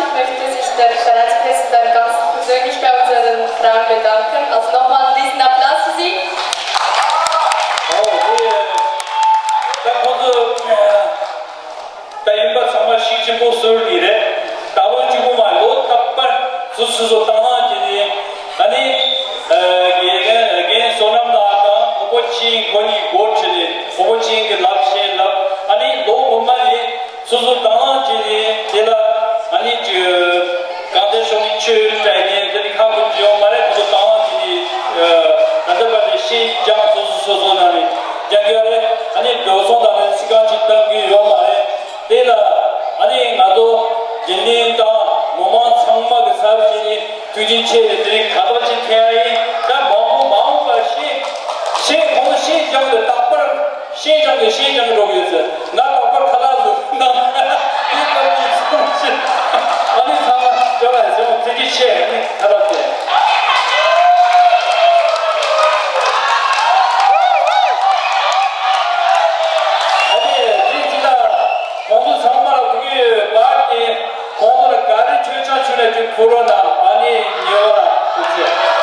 Ich möchte sich der Vereinspräsident ganz persönlich bei unseren Frauen bedanken. Also nochmal einen riesen Applaus für Sie. Oh, yeah. ད་ཁོང་ཚོ་ད་ཡིན་པ་ཚང་མ་ཤུགས་ཆེན་པོ་གསོལ་གྱི་རེད། ད་ལོ་གཅིག་པོ་མ་ལོ་རྟག་པར་སོ་སོ་སོ་དང་བླངས་བྱས་ནས། ཨ་ནི་དགེ་རྒན་བསོད་ནམས་ལགས་དང་གོ་པོ་ཆེན་ཁོ་གཉིས་སྒོ་ཁྲིད་ནས། གོ་པོ་ཆེན་གྱི་ལབ་བཤད་ལབ། ཨ་ནི་ལོ་སྔོན་མ་ནས་སོ་སོ་དང་བླངས་བྱས་ནས། དེ་ལ་ཨ་ནི་ཅིག་གང་ལྟར་ཤོག་ནི་ཆོས་སྤྲད་ནས། དེ་ནི་ཁ་ཁུར་ཅི་ཡོང་མ་རེད། ཁོ་ཚོ་དང་བླངས་བྱས་ནས། ད་ལྟ་བར་དུ་ཤེས་སྦྱང་སོ་སོ་སོ་སོ་ནང་ནས་སྦྱང་གི་ཡོད་རེད། ཨ་ནི་འགྲོ་སོང་དང་ནི་སྲིད་གང་ཅིག་གཏང་གི་ཡོད་མ་རེད། དེ་ལ་ཨ་ནི་ང་ཚོ་དགེ་འདུན་དང་མི་མང་ཚང་མ་གི་ས་བཞིན་ནི་ཐུགས་རྗེ་ཆེ། དེ་རིང་ག་ཐོག་ཅིག་ཐེ་ཡ་ཡིན། ད་མང་པོ་མ་འོངས་པར་ཤེས་ཤེས་ཁོང་ཚོ་ཤེས་སྦྱང་གི་རྟག་པར་ཤེས་སྦྱང་གི་ཤེས་སྦྱང་གི་འགྲོ་གི་ཡོད་ཟེར། ང་རྟག་པར་ཁ་ལག་བཟོ་གནང་། དེ་ལྟ་བུའི་ཚོམས་ཆེན། ཨ་ནི་ཚང་མ་བཅོ་ལག་ཟེར་བ་ཐུགས་རྗེ་ཆེ། ཨ་ནི་ཁ་ལག་དེ། ཨ་ནི་རིགས་ཅི་ལ། ཁོང་ཚོ་ཚང་མ་ལ་ཐུགས་ཡོད་པ་དེ། ཁོང་ཚོ་ལ་ག་རེ་མཆོད་ཆང་མཆོད་ན་ཅིག་ཕུལ་རོགས་གནང་། ཨ་ནི་ཉེ་བ་ལ་ཐུགས་རྗེ་ཆེ།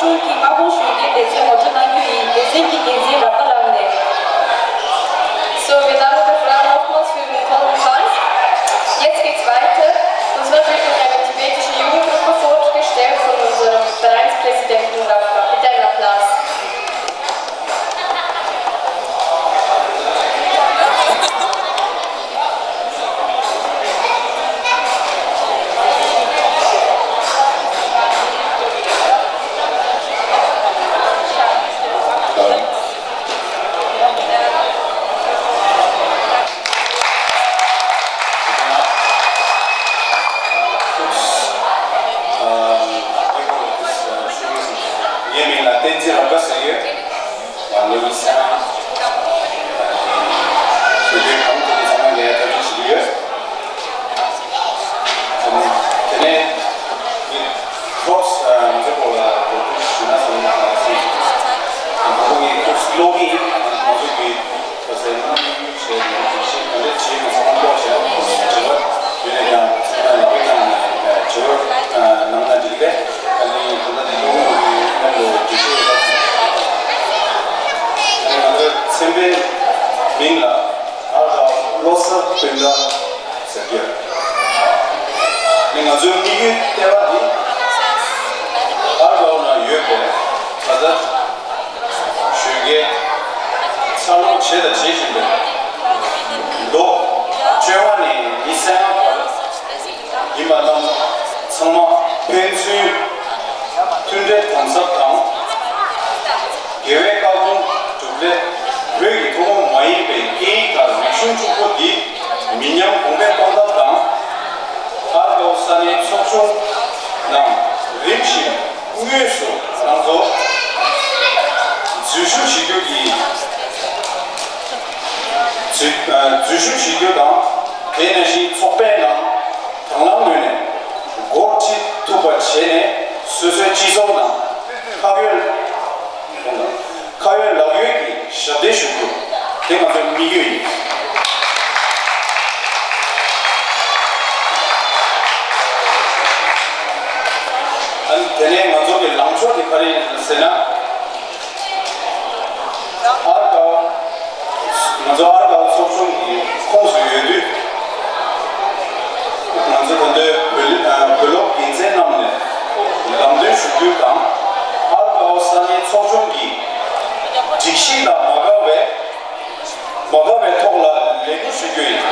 གི་དམར་པོ་ཞུ་རྒྱུའི་སྡེ་ཚན་ངོ་སྤྲོད་གནང་རྒྱུ་ཡིན། སྡེ་ཚན་གྱི་འགན་འཛིན་ར་པ་ལགས་ནས། So, wir Damen und Herren, nochmals vielen Dank. Jetzt geht's weiter. Und zwar wird uns eine tibetische Jugendgruppe vorgestellt von unserem Vereinspräsidenten Rafa. Bitte einen Applaus. ངའི་མིང་ལ་བསྟན་འཛིན་རབ་དགའ་ཟེར་ཡོད། ང་ལོ་ཉི་ཤུ་རྩ་ལྔ། བོད་དོན་གང་ཐོག་གི་ཚང་མ་ལས་ཐབས་ཤེས་བྱེད་ཀྱི་ཡོད། དེ་ནས་ངས་ཁོག་ང་ཚོའི་སྐོར་ལ་གོ་བསྡུར་ཞུ་ན་བསམ་ཡོད། ཁོང་གི་ཁོག་ཀློག་གི་ཡིན། ང་ཚོ་གི་ཁོ་ཚོའི་དམིགས་ཡུལ་བྱས་ནས་གཟིགས་ཞིབ་ག་འདྲ་བྱེད་དགོས་ཚང་མ་ཀློག་བྱས། དྲི་བ་ཡོད་ན་ཀྱང་ཚང་མ་ལག་པས་བརྐྱངས་ནས་དྲི་བ་གནང་ན་འགྲིག་པས། ཨ་ནི་ད་ལྟ་འདི་ཀློག་མི་དགོས་ཡོད་ལ་འགྲིག་གི་ཡོད་པ། ཨ་ནི་ང་ཚོའི་ཚན་པའི་མིང་ལ་ཨར་ཀའོ་བློ་གསར་སྤུན་ཟླ་ཟེར་གྱི་ཡོད། ཨ་ནི་ང་ཚོའི་དམིགས་ཡུལ་ལྟེ་བ་འདི་ཨར་ཀའོ་ནང་ཡོད་པའི་ད་ལྟ་གཞོན་སྐྱེས་འཚར་ལོངས་བྱས་དང་བྱེད་བཞིན་པའི་ལོ་བཅོ་ལྔ་ནས་ཉི་ཤུ་རྩ་ལྔ་བར་ཡིན་པ་རྣམས་ཚང་མ་ཕན་ཚུན་མཐུན་སྒྲིལ་དམ་ཟབ་དང་། དགེ་བའི་བཀའ་དགོངས་སྒྲུབ་སླད་བོད་ཀྱི་ཐུན་མོང་མ་ཡིན་པའི་སྐད་ཡིག་དང་རིག་གཞུང་གཅིག་པོ་འདི་མི་ཉམས་གོང་འཕེལ་གཏོང་ཐབས་དང་། ཨར་ཀའོ་ས་གནས་ཚོགས་ཆུང་ནང་རིམ་བཞིན་དངོས་སུ་རང་ཚོ་འཛུལ་ཞུགས་བྱེད་རྒྱུ་གི་འཛུལ་ཨ་འཛུལ་ཞུགས་བྱེད་རྒྱུ་དང་། དེ་ནང་བཞིན་ཚོགས་པའི་ནང་དང་བླངས་ངོས་ནས་འགོ་ཁྲིད་ཐུབ་པ་བྱས་ནས། སོ་སོའི་སྤྱི་ཚོགས་ནང་ཁ་ཡོད་ཁ་ཡོད་ལག་ཡོད་ཀྱི་ཞབས་འདེགས་ཞུ་རྒྱུ་དེ་ང་ཚོའི་དམིགས་ཡུལ་ཡིན། ཨ་ནི་དེ་ནས་ང་ཚོ་གི་ལངས་ཕྱོགས་དེ་ག་རེ་ཡིན་ཟེར་ན། ཨར་ཀའོ། ང་ཚོ་ཨར་ཀའོ་ཚོགས་ཆུང་གི་ཁོངས་སུ་ཡོད་དུས། ང་ཚོ་ད་ལྟའི་བོད་ལི་ཨ་བོད་སློབ་འགན་འཛིན་རྣམས་ནས་ལམ་སྟོན་ཞུ་རྒྱུ་དང་། ཨར་ཀའོ་ས་གནས་ཚོགས་ཆུང་གི་སྒྲིག་གཞི་དང་མ་འགལ་བའི་མ་འགལ་བའི་ཐོག་ལ་ལས་འགུལ་ཞུ་རྒྱུ་ཡིན།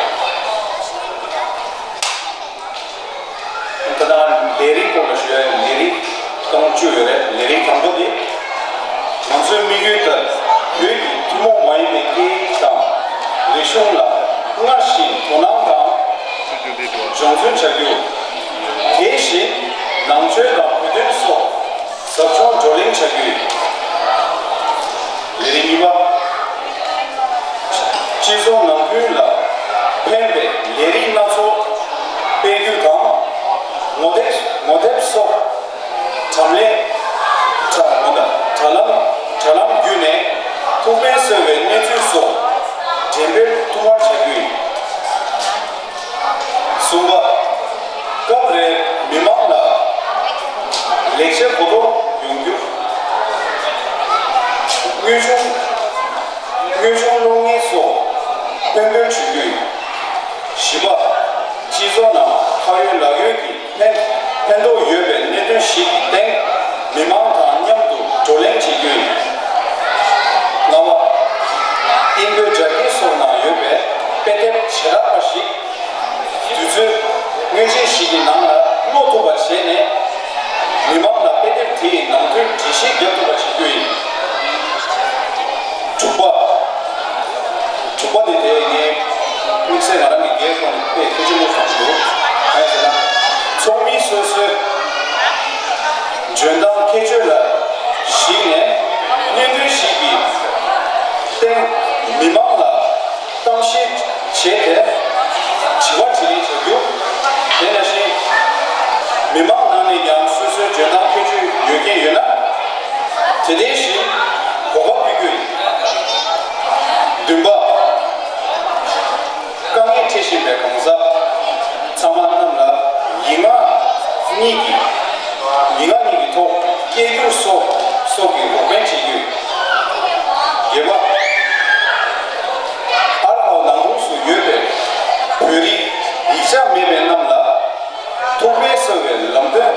ད་ལྟ་ལས་རིགས་སྐོར་ལ་ཞུ་ཡ་ཡིན། ལས་རིགས་སྟོང་བཅུ་ཡོད་རེད། ལས་རིགས་དང་པོ་དེ། ང་ཚོའི་དམིགས་ཡུལ་ལྟར་བོད་ཀྱི་ཐུན་མོང་མ་ཡིན་པའི་སྐད་ཡིག་དང་རིག་གཞུང་ལ་སྔར་བཞིན་དོ་སྣང་དང་སྦྱོང་བརྩོན་བྱ་རྒྱུ། དེ་བཞིན་ནང་ཆོས་དང་བོད་དོན་སོགས་ཟབ་སྦྱོང་བགྲོ་གླེང་བྱ་རྒྱུ་ཡིན། ལས་རིགས་གཉིས་པ། སྤྱི་ཚོགས་ནང་ཁུལ་ལ་ཕན་པའི་ལས་རིགས་སྣ་ཚོགས་སྤེལ་རྒྱུ་དང་། ངོ་དེབ་ངོ་དེབ་སོགས་དྲ་ལམ་དྲ་ངོ་དང་དྲ་ལམ་དྲ་ལམ་བརྒྱུད་ནས་ཐུགས་ཕན་གསོས་པའི་གནས་ཚུལ་སོགས་འགྲེམས་སྤེལ་ཐུབ་པ་བྱ་རྒྱུ་ཡིན། གསུམ་པ། སྐབས་རེར་མི་མང་ལ་ལེགས་ཆ་གོ་རྟོགས་ཡོང་རྒྱུ། དངོས་བྱུང་དངོས་བྱུང་གློག་བརྙན་སོགས་ཐོན་སྐྱེད་བྱེད་རྒྱུ་ཡིན། བཞི་པ། སྤྱི་ཚོགས་ནང་ཁ་ཡོད་ལག་ཡོད་ཀྱི་ཕན་ཕན་ཐོགས་ཡོད་པའི་གནད་དོན་ཞིག་གི་སྟེང་མི་མང་དང་མཉམ་དུ་བགྲོ་གླེང་བྱེད་རྒྱུ་ཡིན། ལྔ་པ། ཨིན་བོད་སྦྱར་སྐད་སོགས་ནང་ཡོད་པའི་དཔེ་དེབ་བྱེ་བྲག་པ་ཞིག་དུས་ཚོད་སྔོན་ཆད་ཞིག་གི་ནང་ལ་ཀློག་ཐུབ་པ་བྱས་ནས། མི་མང་ལ་དཔེ་དེབ་དེའི་ནང་དོན་འགྲེལ་བཤད་རྒྱག་ཐུབ་པ་བྱེད་རྒྱུ་ཡིན། དྲུག་པ། དྲུག་པ་དེ་དེ་ངའི་དམིགས་བསལ་ང་རང་གི་སྒེར་ཐོག་ནས་དཔེ་གལ་ཆེན་པོ་བསམ་གྱི་འདུག་གང་ཡིན་ཟེར་ན། ཚོགས་མི་སོ་སོའི་འཇོན་ཐང་ཁྱད་ཆོས་ལ་གཞིགས་ནས་སྙན་ཐོའི་ཞིག་གི་སྟེང་མི་མང་ལ་གཏམ་བཤད་བྱས་ཏེ་དྲི་བ་དྲིས་ལན་བྱ་རྒྱུ། དེ་ནང་བཞིན་མི་མང་ནང་ནས་ཀྱང་སོ་སོའི་འཇོན་ཐང་ཁྱད་ཆོས་ཡོད་མཁན་ཡོད་ན་དེ་ནང་བཞིན་གོ་སྐབས་སྤྲོད་རྒྱུ་ཡིན། བདུན་པ། དཀའ་ངལ་འཕྲད་བཞིན་པའི་གང་ཟག་ཚང་མ་རྣམས་ལ་ཡིག་ངག་གཉིས་ཀྱི་ཡིག་ངག་གཉིས་ཀྱི་ཐོག་སྐད་སྒྱུར་སོགས་ ཚོགས་ཀྱི་རོགས་ཕན་བྱེད་རྒྱུ། བརྒྱད་པ། ཨར་ཧའོ་ནང་ཁོངས་སུ་ཡོད་པའི་བོད་རིགས་ཡིག་ཆ་མེད་པའི་རྣམས་ལ་ཐོབ་པའི་གསོ་བའི་ལམ་སྟོན་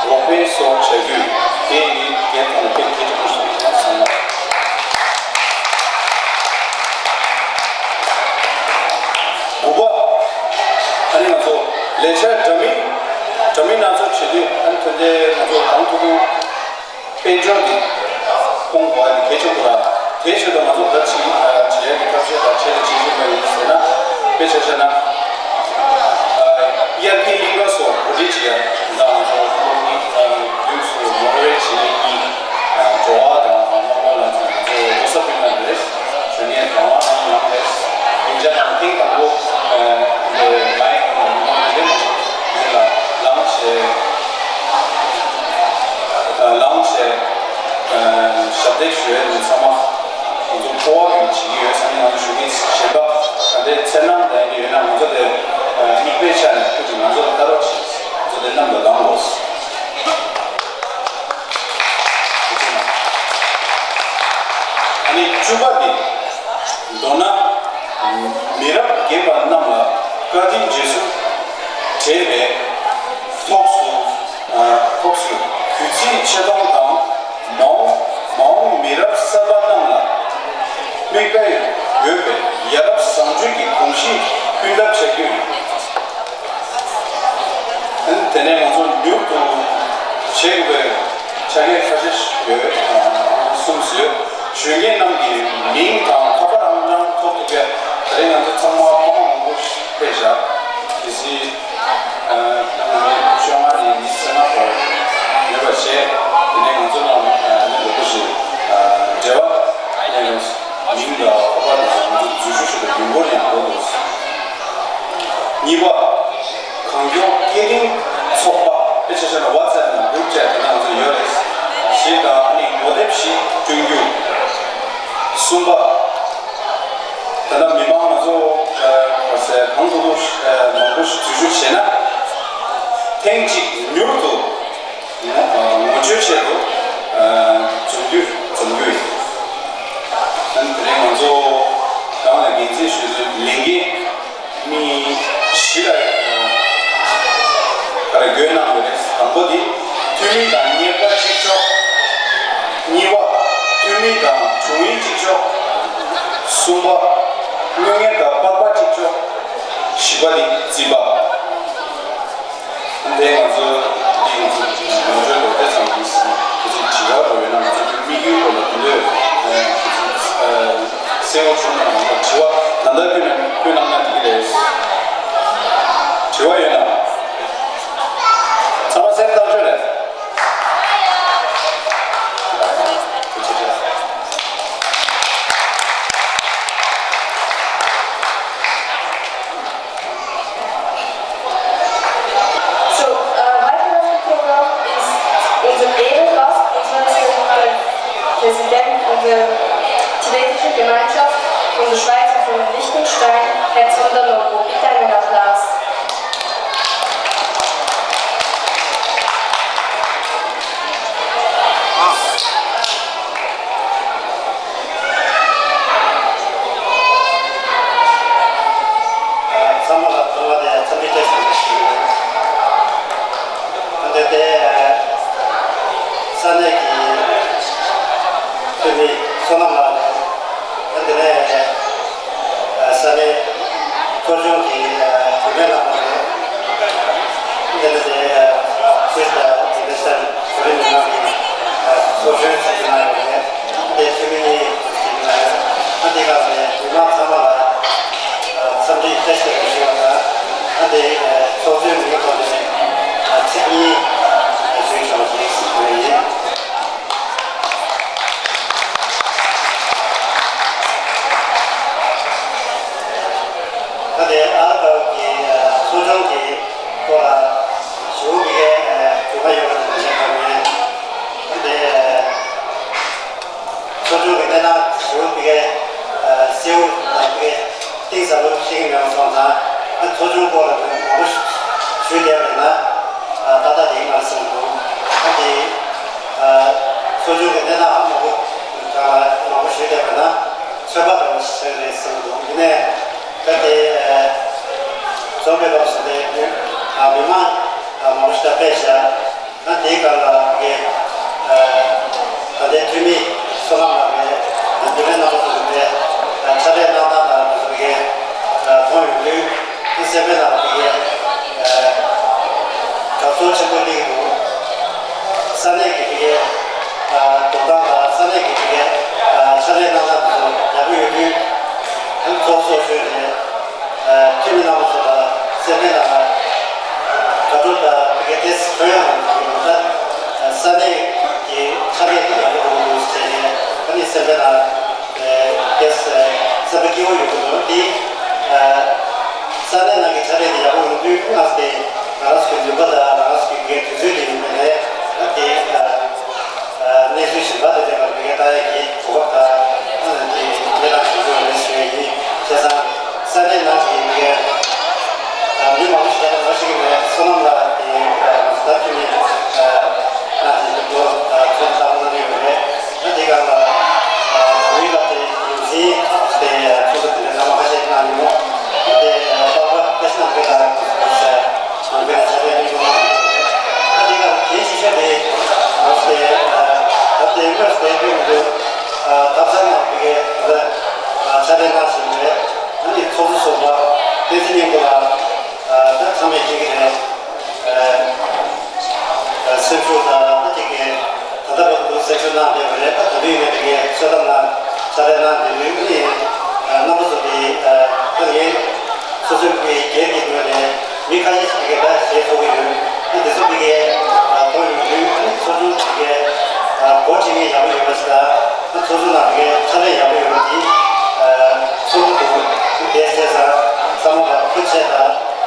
རོགས་ཕན་སོགས་བྱ་རྒྱུ། དེ་ནི་རྒྱལ་ཐང་ཕན་སྐད་ཆ་ཁུལ་སོང་བསམ་ན། དགུ་པ། ཨ་ནི་ང་ཚོ་ལས་འཆར་འདྲ་མིན་འདྲ་མིན་སྣ་ཚོགས་བྱེད་དུས། ཨ་ནི་ཐོན་ཏེ་ང་ཚོ་གང་ཐུབ་ཐུབ་དཔལ་འབྱོར་གྱི་སྐོང་དགོས་པ་དེ་གལ་ཆེན་པོ་རེད། དེའི་ཆེད་དུ་ང་ཚོ་ག་རེ་བྱེད་ཀྱི་ཡིན། བྱེད་ཡག་གི་ཐབས་ཤེས་དང་ཆེད་དུ་བྱེད་བཞིན་པ་ཡིན་ཟེར་ན། དཔེ་ཆ་བཞག་ན། དབྱར་ཁའི་གླིང་ག་སོགས་གོ་སྒྲིག་བྱེད་ཡག་ད་ང་ཚོ་ཁོང་གཉིས་དུས་སུ་མོ་ཊ་བེད་བྱེད་མཁན་གཉིས། འགྲོ་བ་དང་མ་མོ་ལ་ཚོ་ང་ཚོ་རྡོ་ས་ཕུལ་གནང་གི་རེད། ཞུ་ནས་གང་བ་གནང་གནང་རེད། ཡིན་ཆ་ནང་ཐེངས་དང་པོ་འདི་མའི་ཁོང་ལ་མི་མང་དེ་ལ་ལངས་བྱས། ལངས་བྱས། ཞབས་འདེགས་ཞུ་ཡས་ནི་ཚང་མ་ང་ཚོ་འཚོ་བ་གི་བྱེད་ཀྱི་ཡོད་ས་ནི། ང་ཚོ་ཞུ་མཁན་གཞན་པ་ག་འདྲའི་འཚེར་སྣང་ལྡན་གྱི་ཡོད་ན་ང་ཚོ་དེ་མིག་དཔེ་ཆ་ནས་ཁོ་ཅིག་ང་ཚོ་ལ་ལྟ་རོགས་བྱེད། ང་ཚོ་དེ་གནམ་ལ་ལངས་དགོས། ཨ་ནི་བཅུ་པ་དེ། མདོར་ན། མི་རབས་རྒན་པ་རྣམས་ལ་བཀའ་དྲིན་རྗེས་སུ་དྲན་པའི་ཐོག་སུ། ཨ། ཐོག་སུ་གུས་བརྩི་ཆེ་མཐོང་དང་། མ་འོངས་མ་འོངས་མི་རབས་གསར་པ་རྣམས་ལ་མིག་དཔེ་ཡོད་པའི་ཡ་རབས་བཟང་སྤྱོད་ཀྱི་གོམས་གཤིས་སྐུལ་ཐབས་བྱ་རྒྱུ་ཡིན། དེ་ནས་ང་ཚོ་མྱུར་དུ་བྱེད་དགོས་པའི་ཆ་རྐྱེན་ཁ་ཤས་ཤིག་ཡོད། གསུམ་ཡོད། ཞུ་མཁན་རྣམས་ཀྱི་མིང་དང་ཁ་པར་ཨང་གྲངས་ཐོབ་ཐུབ་པས། ད་རེས་ང་ཚོ་ཚང་མ་ཕོ་མོ་མང་པོ་ཕེབས་བཞག་གལ་སྲིད་ཨ་ནི་བཅོ་ལྔ་ནས་ཉི་ཤུ་རྩ་ལྔ་བར་ཡོད་པ་བྱས། དེ་ནས་ང་ཚོ་རྣམས་ཨ་ནི་ལོ་པོ་ཞིག་ཨ་འབྲེལ་བ་ཨ་ནི་མིང་དང་ཁ་པར་དང་ང་ཚོ་འཛུལ་ཞུགས་ཞུ་བའི་མི་འབོར་ཡང་འགྲོ་འདུག་གཉིས་པ། གང་མགྱོགས་སྐད་འཕྲིན་ཚོགས་པ། དཔེ་ཆ་བཞག་ན་ཝ་ཚེབ་ནང་གུ་རུབ་བཅས་དེ་ནང་ཚོ་ཡོད་རེད། ཞེས་དང་ཨ་ནི་ངོ་དེབ་ཞིག་བསྐྲུན་རྒྱུ། གསུམ་པ། ད་ལྟ་མི་མང་ང་ཚོ་ག་རེ་ཟེར་གང་ཐུབ་ཐུབ་མང་པོ་ཞིག་འཛུལ་ཞུགས་བྱས་ན། ཐེངས་གཅིག་མྱུར་དུ་ངོ་སྤྲོད་ཆེད་དུ་འཛོམས་རྒྱུ་འཛོམས་རྒྱུ་ཡིན། ཨ་ནི་དེ་རིང་ང་ཚོ་གང་ལ་འགན་འཛིན་ཞུ་དུས་ལས་འགན་མི་བཞི་ལ་ག་རེ་བགོས་གནང་དགོས་རེད། དང་པོ་དེ་འཐུས་མི་དང་གཉེར་པ་གཅིག་ལྕོགས། གཉིས་པ་འཐུས་མི་དང་དྲུང་ཡིག་གཅིག་ལྕོགས། གསུམ་པ་དངུལ་གཉེར་དང་པར་པ་གཅིག་ལྕོགས། བཞི་པ་དེ་རྩིས་པ། དེ་ང་ཚོ་འདི་ང་ཚོ་ངོ་སྤྲོད་ལོ་ཙཱ་ཚང་གིས་ཁྱེད་ཚོས་དྲི་བ་འདྲ་ཡོད་ན་ང་ཚོ་དམིགས་ཡུལ་སྐོར་ལ་དེ་འདྲ་ཁྱེད་ཚོས་གསལ་བོ་བྱུང་ན་ང་ཚོ་དྲི་བ་ད་ལྟ་བསྐྱོན་ན་བསྐྱོན་གནང་ན་འགྲིག་གི་རེད། དྲི་བ་ཡོད་ན། ཚང་མ་སེམས་ཐག་ཆོད་རེད། So, äh, weiter auf dem Programm ist unser Ehrengast, und zwar ist der Präsident von der tibetischen Gemeinschaft von der Schweiz und von Liechtenstein, Herr Tsunda Nobu. Bitte einen Applaus. ཚང་མ་ལ་ཐོག་མ་དེ་འཚམས་འདྲི་བཀྲ་ཤིས་བདེ་ལེགས་ཞུ་གི་ཡོད། ད་ལྟ་དེ་ས་གནས་ཀྱི་འཐུས་མི་བསོད་ནམས་ལགས་རེད། ད་དེ་ནས་ས་གནས་ཚོགས་ཆུང་གི་གྲོས་མོལ་གནང་བ་རེད། དེ་ནས་དེ་སུད་དང་དེ་ནས་སར་བོད་རིགས་མི་མང་གི་ཚོགས་གཞོན་ཞིག་གནང་ཡོད་རེད། དེ་འཐུས་མི་གཉིས་ཞིག་གནང་ཡོད། ཨ་འདི་ག་ནས་མི་མང་ཚང་མ་ལ་འཚམས་འདྲི་བཀྲ་ཤིས་བདེ་ལེགས་ཞུ་བ་དང་། ཨ་འདི་ཚོགས་གཙོའི་མིང་ཐོག་ནས་ཚིག་གཉིས་ཞུ་ཆོག་ཅིག་ཞུ་གི་ཡིན། ད་ལྟའི་ཨ་རི་ཀའོ་གི་ཚོགས་ཆུང་གི་སྐོར་ལ་ཞུ་བའི་གྲུ་ཁ་ཡོད་པ་དེ་འདྲ་ཞིག་གང་ཡིན། ད་ལྟའི་ཚོགས་ཆུང་གི་གནས་སྟངས་ཞུ་བའི་གསལ་བོ་དང་གཏིང་ཟབ་པོ་ཤེས་ཀྱི་མེད་པ་སོང་ཙང་། ཨ་ཚོགས་ཆུང་སྐོར་ལ་མང་པོ་ཞུས་བསྡད་པ་ཡིན་ན་ཏག་ཏག་དེ་མ་རེད་བསམ་འདུག་ཨ་དེ་ཚོགས་ཆུང་གི་གནས་སྟངས། ཁྱབ་པ་དང་ཞིག་རེད་བསམ་འདུག་ཡིན་ནའི་ད་དེ་འཛོམས་པའི་སྐབས་སུ་དེ་མི་མང་མང་པོ་ཞིག་ཕེབས་ཤག་ད་དེའི་སྒང་ལ་གི་ད་ལྟའི་འཐུས་མི་བསོད་ནམས་ལགས་ཀྱིས་རྒྱུན་ལས་རྣམ་པ་ཚོ་གི་ཕྱག་ལས་གནང་སྟངས་དང་དེ་ཚོ་གི་མཐོང་ཡོང་དུས། ཨ་སེ་པེ་ལ་དེ་གའི་དགའ་ཚོར་ཆེན་པོ་གླེང་འདུག་ས་གནས་ཀྱི་དེ་གའི་འགྲོ་སྟངས་དང་ས་གནས་ཀྱི་དེ་གའི་ཕྱག་ལས་གནང་སྟངས་དེ་ཚོ་ཡག་པོ་ཡོད་དུས། ཨ་ཚོགས་གཙོ་གཞོན་ནས་འཐུས་མི་རྣམ་པ་ཚོ་དང་སེ་པེ་ལ་དགའ་སྤྲོ་དང་དེ་གའི་དེ་ཐོན་ཡག་དང་དེ་གའི་ས་གནས་ཀྱི་ཕྱག་ལས་དེ་ཡག་པོ་འགྲོ་འདུག་ཟེར་ནས་ཨ་ནི་སེ་པེ་ལ། ཨེ་སེམས་པ་སྐྱིད་པོ་ཡོང་གི་འདུག་དེ་ས་གནས་ནང་གི་ཕྱག་ལས་དེ་ཡག་པོ་ཡོང་དུས་ང་ཚོ་དེ་ང་རང་ཚོ་གི་ནུས་པ་དང་ང་རང་ཚོ་གི་དུས་ཚོད་དེ་ཡིན་པ་ནས་ད་དེ་གནས་ཚུལ་གཞན་པ་དང་འབྲེལ་བ་དེ་གའི་ལྟ་ཡག་གི་གོ་སྐབས་དང་དེ་གནས་སྟངས་ཞིག་ཡོད་རེད་ཞུ་ཡག་ཡིན། བྱས་ཙང་ས་གནས་ནང་གི་མི་མང་པོ་ཞིག་ལ་ང་ཞིག་ནས་བསོད་ནམས་ལགས་དེ་ང་ཚོ་ད་དུས་ནས་ང་ཞིག་ལོ་ཚོད་ལྟ་བུ་གནང་གི་ཡོད་རེད། ད་དེ་ག་ལ་བོད་ཡིག་སློབ་གྲྭའི་ཡོངས་འཛིན་དེ་ཚོགས་འདུ་དེ་ནས་བླ་མ་ཁ་ཤས་གནང་ཡོད། དེ་པར་པ་བཀྲ་ཤིས་རྣམ་རྒྱལ་ལགས་ཀྱིས་ནང་པའི་ཕྱག་ལས་གནང་ཡོད། ད་དེ་ག་ལ་གལ་ཆེ་ཤོས་དེ་ད་ལྟའི་དངོས་སུ་བསྡད་ཡོད་འདུག་ད་བཙག་ནང་དེ་གའི་ད་ཕྱག་ལས་གནང་བཞིན་རེད། ཨ་ནི་ཚོགས་གཙོ་ཟུར་པ་བསྟན་འཛིན་སྙིང་པོ་ལགས་ད་ཚང་མས་མཁྱེན་གྱི་རེད། སེམས་ཤུགས་དང་ད་ཅིག་གི་ད་ལྟ་བར་དུ་སེམས་ཤུགས་གནང་བསྡད་པ་རེད། ད་ད་དུང་ཡིན་ནའི་དེ་གའི་བསོད་ནམས་ལགས་ཕྱག་ལས་གནང་བསྡད་དུས་ཨ་ནི་རྣམ་པ་ཚོ་དེ་ད་ངས་སོ་སོའི་སྒེར་གྱི་ངོས་ནས་མི་ཁ་ཤས་ཤིག་གིས་ད་ཞེས་གསུང་གི་ཡོད། ཨ་དེ་ཚོ་དེ་གའི་མཐོང་ཡོང་དུས་ཨ་ནི་ཚོགས་ཆུང་དེ་གའི་འགོ་ཁྲིད་མཁན་ཡག་པོ་ཡོད་པ་ཞིག་དང་ཨ་ཚོགས་ཆུང་ནང་དེ་གའི་ཕྱག་ལས་ཡག་པོ་ཡོད་པ་དེ་ཚོགས་འདུ་དེ་བྱས་ཙང་ཚང་མ་ལ་ཐུགས་རྗེ་ཆེ་དང་།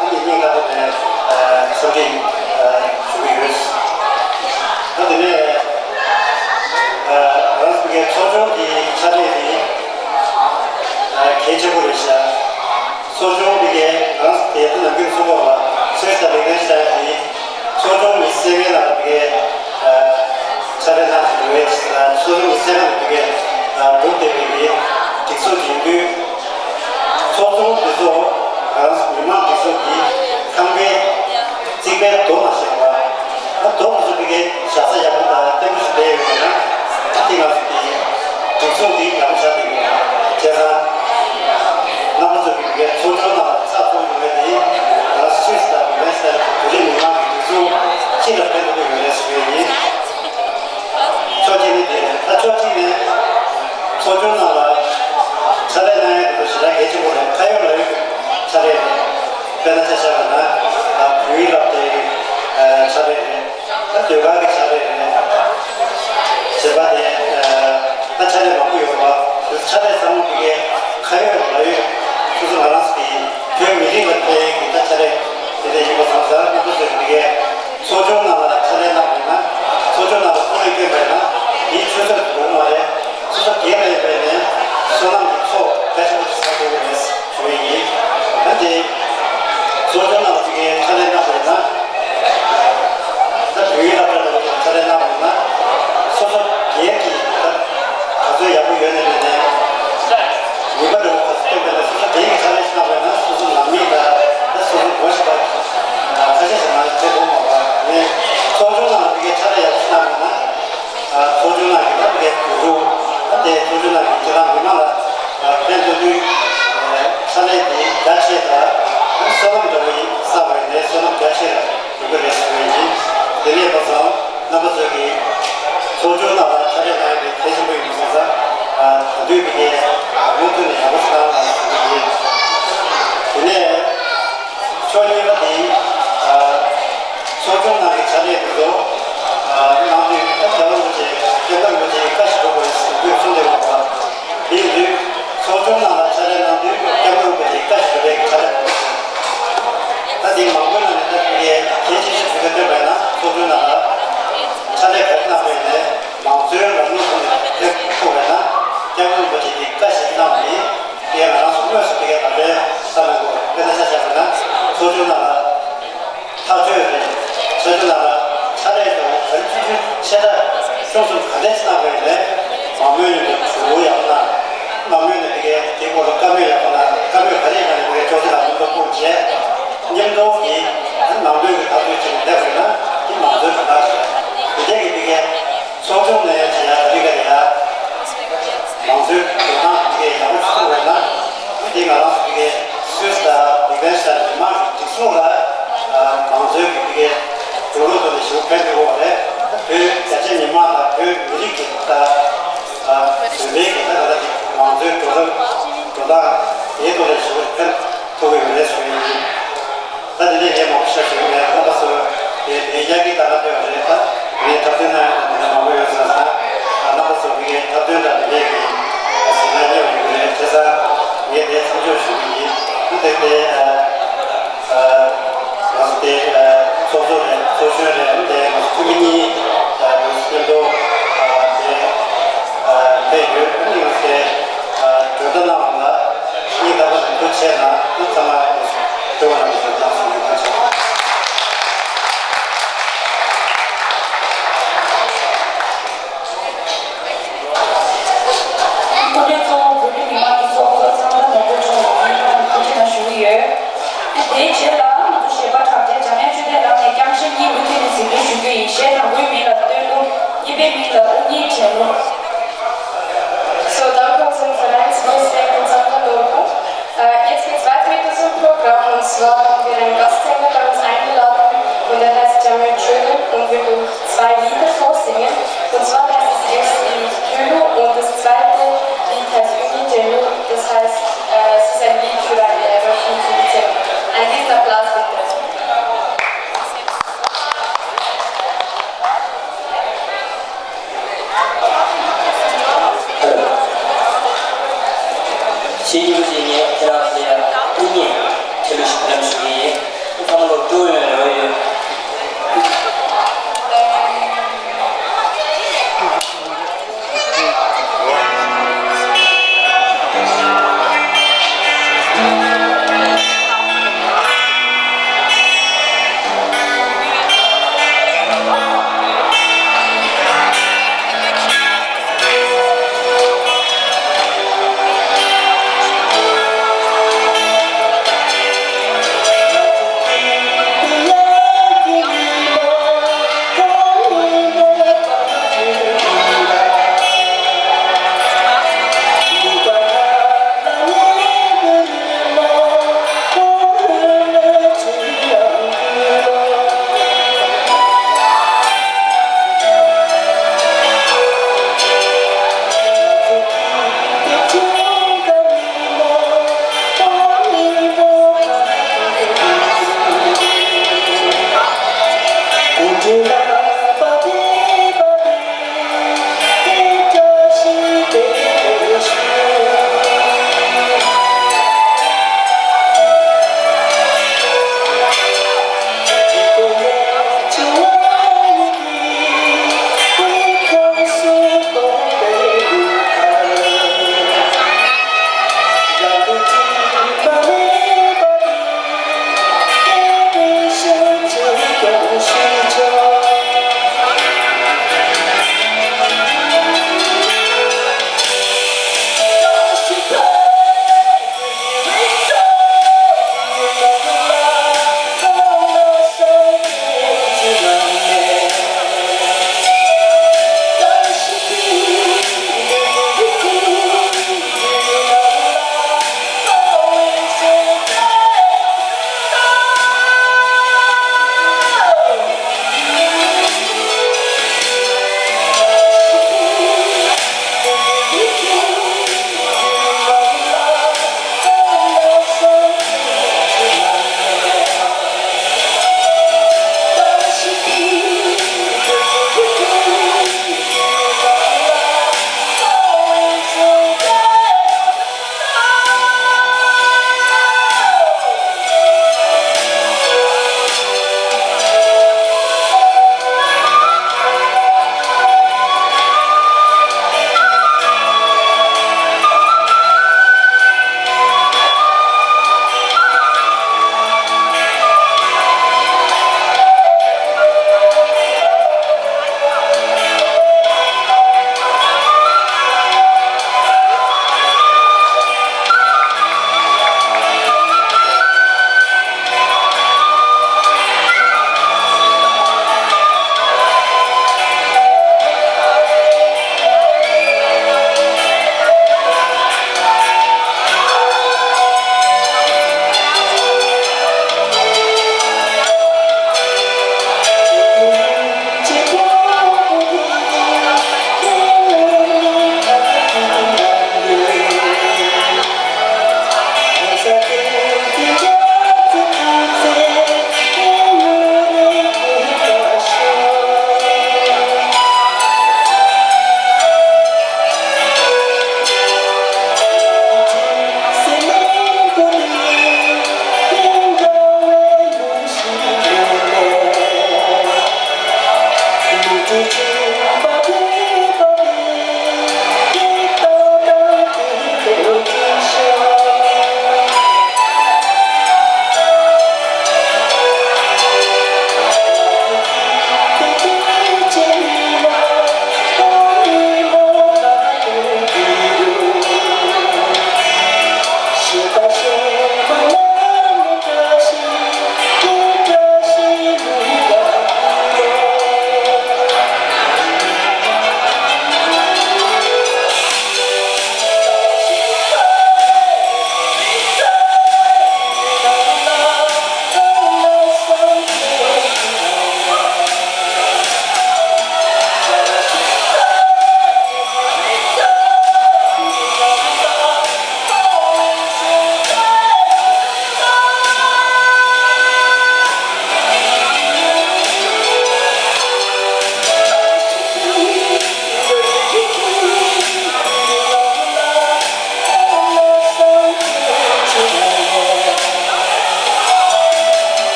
ཨ་ནི་སྙིང་ཐག་པ་ནས་འཚམས་འདྲི་ཞུ་གི་ཡོད། ཨ་དེ་ནས་རང་ཚོ་གི་ཚོགས་ཆུང་གི་ཕྱག་ལས་དེ་གལ་ཆེན་པོ་རེད་ཤག་ཚོགས་ཆུང་དེ་གའི་རང་ཚོ་དེ་ཚོ་ནམ་རྒྱུན་གསུང་གི་ཡོད་པ་སུད་སི་དང་ལིག་ཏེན་ཤི་ཊེན་གྱི་ཚོགས་ཆུང་མི་སེར་ལ་དེ་གའི་ཕྱག་ལས་གནང་བཞིན་ཡོད། ཚོགས་ཆུང་མི་སེར་ལ་དེ་གའི་གྲུབ་བསྡད་པའི་སྒྲིག་འཛུགས་ཡིན་དུས། ཚོགས་ཆུང་འདི་ཚོ་ང་རང་ཚོ་མི་མང་འདི་ཚོ་གི་ཁང་པའི་རྩིག་པའི་རྡོ་ནང་བཞིན་པ། ཨ་རྡོ་འདི་ཚོ་དེ་གའི་བཞག་ས་ཡག་པོ་དང་བརྟན་པོ་ཞིག་བསྡད་ཡོད་པ་ན། ཨ་དེ་ང་ཚོ་གི་སྒྲིག་འཛུགས་འདི་ཡག་པོ་ཆགས་བསྡད་ཡོད། བྱས་ཙང་རྣམ་པ་ཚོ་གི་དེ་གའི་ཚོགས་ཆུང་ནང་ལ་ཚགས་ཚུད་ཡོང་བའི་དེ་ང་རང་སུད་སི་དང་ལིག་ཏེན་ཤི་ཊེན་བོད་རིགས་མི་མང་གི་སྒྲིག་འཛུགས་སྤྱི་ལ་ཕན་ཐོགས་ཀྱི་ཡོད་རེད་ཟེར་གྱི་ཡིན། ཕྱོགས་གཅིག་ནས་དེ་ད་ཕྱོགས་གཅིག་ནས་ཚོགས་ཆུང་ནང་ལ་ཕྱག་ལས་གནང་ཡག་དེ་ཚོ་ཞེ་དྲག་གལ་ཆེན་པོ་རེད། ཁ་ཡོད་ལག་ཡོད་ཀྱི་ཕྱག་ལས་རེད། དཔེར་ན་ཆ་བཞག་པ་ན་བོད་ཡིག་སློབ་གྲྭའི་ཕྱག་ལས་རེད། ད་ཟློས་གར་གྱི་ཕྱག་ལས་རེད། བྱས་པ་དེ་ད་ཕྱག་ལས་མང་པོ་ཡོད་པ་དེ་ཕྱག་ལས་ཚང་མ་དེ་གའི་ཁ་ཡོད་ལག་ཡོད་སོ་སོ་ང་རང་ཚོ་གི་བོད་མི་རིགས་ལ་ཕན་གྱི་ད་ཕྱག་ལས་དེ་འདྲ་ཡིན་པ་སོང་ཙང་རྣམ་པ་ཚོས་དེ་གའི། ཚོགས་ཆུང་ནང་ལ་ཕྱག་ལས་གནང་བ་ཡིན་ན། ཚོགས་ཆུང་ནང་ལ་སྐུ་ངལ་བསྐྱོན་པ་ཡིན་ན། དེའི་ཆུད་ཟོས་དགོས་མ་རེད། སོ་སོ་སྒེར་ལ་ཡོད་པའི་ནས་བསོད་ནམས་ཀྱི་ཚོགས་རྒྱ་ཆེན་པོ་ཞིག་བསགས་ཐུབ་ཀྱི་རེད་ཞུ་ཡི་ཡིན། ད་དེ་ཚོགས་ཆུང་ནང་ལ་དེ་གའི་ཕྱག་ལས་གནང་བ་ཡིན་ན། ད་བོད་ཡིག་སློབ་གྲྭ་ནང་ལ་ཕྱག་ལས་གནང་བ་ཡིན་ན། སོ་སོ་སྒེར་གྱི་ད་ག་ཚོད་ཡག་པོ་ཡོད་ནས་མེད་ནས། ནུས་པ་འདྲ་བོ་ག་ཚོད་བཏོན་པ་ཡིན་ན། སོ་སོ་སྒེར་གྱི་ཕྱག་ལས་ཞིག་གནང་བ་ཡིན་ན། སོ་སོ་ནང་མི་དང་ད་སོ་སོ་སྒོ་ཕྱེ་བ་ཁ་ཤས་ཤིག་ནང་དེ་དགོངས་པ་བ་ནས་ཚོགས་ཆུང་ནང་ལ་དེ་གའི་ཕྱག་ལས་ཡག་པོ་ཞིག་གནང་བ་ཡིན་ན། ཚོགས་ཆུང་ནང་གི་ད་དེ་གའི་གོ་སྒྲིག་ད་དེ་ཚོགས་ཆུང་ནང་གི་ཁྱེད་རང་མི་མང་ལ་ཕན་ཐོགས་དུས་ཕྱག་ལས་དེ་རྒྱ་ཆེ་དང་བསོད་ནམས་འདྲ་བོ་ཡིན་བསགས་པ་ཡིན་ནའི་བསོད་ནམས་རྒྱ་ཆེ་ར། ཡོད་པ་རེད་ཟེར་བ་ཡིན། དེ་ནས་ད་ཚང་རྣམ་པ་ཚོས་ཀྱིས་ཚོགས་ཆུང་ནང་ལ་ཕྱག་ལས་གནང་ཡག་དེ་གལ་ཆེན་པོ་ཡིན་པ་སོང་ཙང་། ད་དུས་དེ་གའི་མུ་མཐུད་ནས་ཡག་པོ་ཞིག་གནང་རོགས་ཞུ་གི་ཡིན། དེ་ནས་ཕྱོགས་གཉིས་པ་དེ་ཚོགས་ཆུང་ནང་གི་ཕྱག་ལས་དེ་ཚོ་གནང་དུས་ད་རྒྱལ་བ་རིན་པོ་ཆེ་སྐྱབས་མགོན་རིན་པོ་ཆེའི་བཀའ་ཞིག་སྒྲུབ་དགོས་ཟེར་དུས་གསུངས་བསྡད་པ་རེད། དེ་ཡིན་དུས་ཚོགས་ཆུང་ནང་ལ་ཕྱག་ལས་གནང་དུས་སྐྱབས་མགོན་རིན་པོ་ཆེའི་བཀའ་ཞིག་སྒྲུབ་པའི་ཕྱག་ལས་གནང་དགོས་ཟེར། ད་དེ་མང་པོའི་ནང་ནས་ད་དེ་གལ་ཆེ་ཤོས་དེ་ག་བཏོན་པ་ཡིན་ན་ཚོགས་ཆུང་ནང་ལ་ཕྱག་ལས་ག་རེ་གནང་དགོས་ཡིན་ནའི་མང་གཙོའི་ལམ་ལུགས་ཐོག་ནས་ཕེབས་ཐུབ་པ་ཡིན་ན་སྐྱབས་མགོན་རིན་པོ་ཆེ་གིས་བཀའ་ཞིག་གནང་བ་ཡིན། དེ་ང་རང་ཚོ་དངོས་སུ་དེ་གའི་ད་ལྟའི་ས་གནས་སྐོར་དཔེར་ན་ཆ་བཞག་པ་ན་ཚོགས་ཆུང་ནང་ལ་ཐག་གཅོད་རེད། ཚོགས་ཆུང་ནང་ལ་ཕྱག་ལས་དང་ག་རེ་བྱུང་བྱུང་ཆེ་ཕྲ་ཆུང་གསུམ་ག་འདྲས་ཆགས་པ་ཡིན་ནའི་མང་མོས་ཡོང་བའི་གྲོས་ཡག་པོ་གནང་། ནང་མོལ་ནས་དེ་གའི་དེའི་སྐོར་ལ་བཀའ་མོལ་ཡག་པོ་དང་བཀའ་མོལ་ག་རེ་ཡིན་ན་ནས་དེ་གའི་ཅོག་ཙེ་ལ་མཉམ་དུ་སྤུངས་བྱས། མཉམ་དུ་གི་ནང་མོལ་གྱི་ཐག་གཅོད་བྱས་ནས་བསྡད་པ་ཡིན་ན་དེ་མང་གཙོའི་གྲུབ་རྟགས་རེད། དེ་འདྲའི་གི་དེ་གའི་ཚོགས་ཆུང་ནས་བྱེད་ཡག་དེ་ག་རེད་ཡ། མང་གཙོའི་འགྲོ་སྟངས་དེ་གའི་ཡག་པོ་ཞིག་གསུངས་པ་ཡིན་ན། དེ་ང་རང་ཚོ་དེ་གའི་སུད་སི་དང་ལིག་ཏེན་ཤ་ཊན་མི་མང་གི་སྒྲིག་སྲུང་ལ་མང་གཙོའི་གི་དེ་གའི་འགྲོ་ལུགས་ཐོག་ནས་ཞེ་པོ་ཕན་ཐོགས་ཡོད་པ་རེད། བོད་རྒྱ་ཆེ་མི་མང་དང་བོད་མི་རིགས་ཀྱི་ད། བཟོད་པའི་གི་ད་ག་ད་ཅིག་མང་གཙོའི་འགྲོ་སྟངས་འགྲོ་སྟངས་དེའི་ཐོག་ལ་ཞེ་པོ་ཕན་ཐོགས་ཀྱི་ཡོད་རེད་ཟེར་བ་ཡིན། ད་དེ་འདྲའི་ལས་མང་པོ་ཤ་ཞུ་གི་མེད། རྣམ་པ་ཚོ་དེ་དེ་ཡ་གི་ད་ག་ཐོས་པ་རེད། ད་ངས་འཁྲབ་སྟོན་གནང་ཡག་དེ་འདྲ་མང་པོ་ཡོད་ཙང་ད་རྣམ་པ་ཚོ་གི་འཁྲབ་སྟོན་དང་དེ་འདྲའི་གི་ཟིན་ན་སྙན་པ་ཡོང་གི་རེད། བྱས་ཙང་ངས་དེ་མཚམས་འཇོག་ཞུ་གི་ཡིན། ད་དེ་དེ། ང་ཚོ་དེ་ཚོགས་གཙོ་རེད། ཚོགས་གཞོན་རེད། དེ་ང་ཚོ་འཐུས་མི་གཉིས་ང་ཚོ་སྤྱི་འཐུས་དེ་ཕེབས་ཡོད། ང་ཚོ་དེ་གྲོས་བསྡུར་གནང་བ་ལ་སྙིང་ཐག་པ་ནས་ཐུགས་རྗེ་ཆེ་གནང་། ཐུགས་ཚང་མ་ཐུགས་རྗེ་གནང་ཞུ་ཡིན། ཐུགས་རྗེ་ཆེ། སྐུ་མགྲོན་གཙོ་བོ་བོད་མི་མི་མང་གི་ཚོགས་གཙོ་ཚང་ཐང་ནོར་བུ་མཆོག་ལ་སྙིང་ཐག་པ་ནས་ཐུགས་རྗེ་གནང་ཞུ་གི་ཡོད། དེའི་རྗེས་ལ་ང་ཚོ་གཞས་པ་གྲགས་ཅན་འཇམ་དབྱངས་ཆོས་ལྡན་ལགས་ནས་རྐྱང་གཞས་གཉིས་མུ་མཐུད་ནས་གཟིགས་འབུལ་ཞུ་རྒྱུ་ཡིན། གཞས་དང་པོའི་མིང་ལ་བསྟོད་གླུ། གཉིས་པའི་མིང་ལ་དབུ་བརྙེས་དྲན་གླུ། So, danke unserem Vereinsvorstand und Sandra Norbu. Äh, jetzt geht's weiter mit unserem Programm. Und zwar haben wir einen Gastsänger bei uns eingeladen und der heißt Jamil Chödel und wird uns zwei Lieder vorsingen. Und zwar heißt das erste Lied Tülu und das zweite Lied heißt Ünitelu. Das heißt, äh, es ist ein Lied für eine Eröffnung für die Zeremonie. Einen riesen Applaus bitte. གཞས་སྙིང་པོ་ཅིག་ངས་ཁྱེད་རང་ཚོ་ལ་ཐུགས་ཉིད་ཆེ་ལུགས་ཤིག་གོ་རིམ་ཞུ་གི་ཡིན། ཚང་མ་ལོ་སྤྲོ་ཡོང་རེ་བ་ཡོད།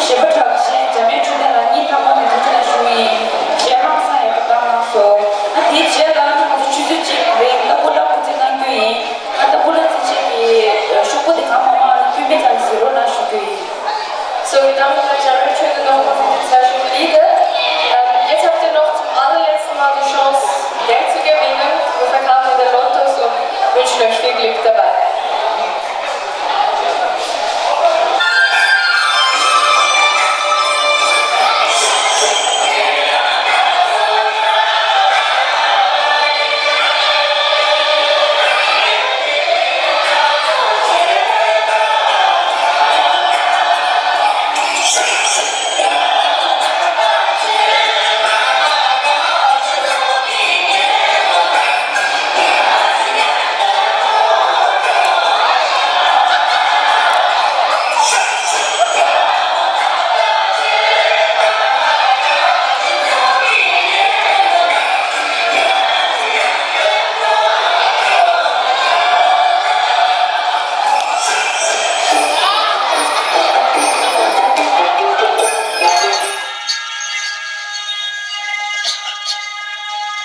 གཞས་པ་གྲགས་ཅན་འཇམ་དབྱངས་འཕྲིན་ལས་ལགས་སྙིང་ཐག་པ་ནས་ཐུགས་རྗེ་ཆེ་ཞུ་ཡིན། གཞས་ལྷང་སང་ཡག་པོ་བཏང་གནང་སོང་། ཨ་དེའི་རྗེས་ལ་ང་ཚོ་ཆུ་ཚོད་གཅིག་རིང་ཏ་པུ་ལ་སྐུ་རྩེད་གནང་རྒྱུ་ཡིན། ཨ་ཏ་པུ་ལ་རྩེད་ཆེད་ཀྱི་ཤོག་བུ་དེ་གང་མང་མང་ལ་སྐུད་མེད་ཙམ་གཟིགས་རོགས་གནང་ཞུ་རྒྱུ་ཡིན། So, wir danken der German Schule noch mal für die sehr schöne Lieder. Ähm, jetzt habt ihr noch zum allerletzten Mal die Chance, Geld zu gewinnen. Wir verkaufen den Lotto und wünschen euch viel Glück dabei.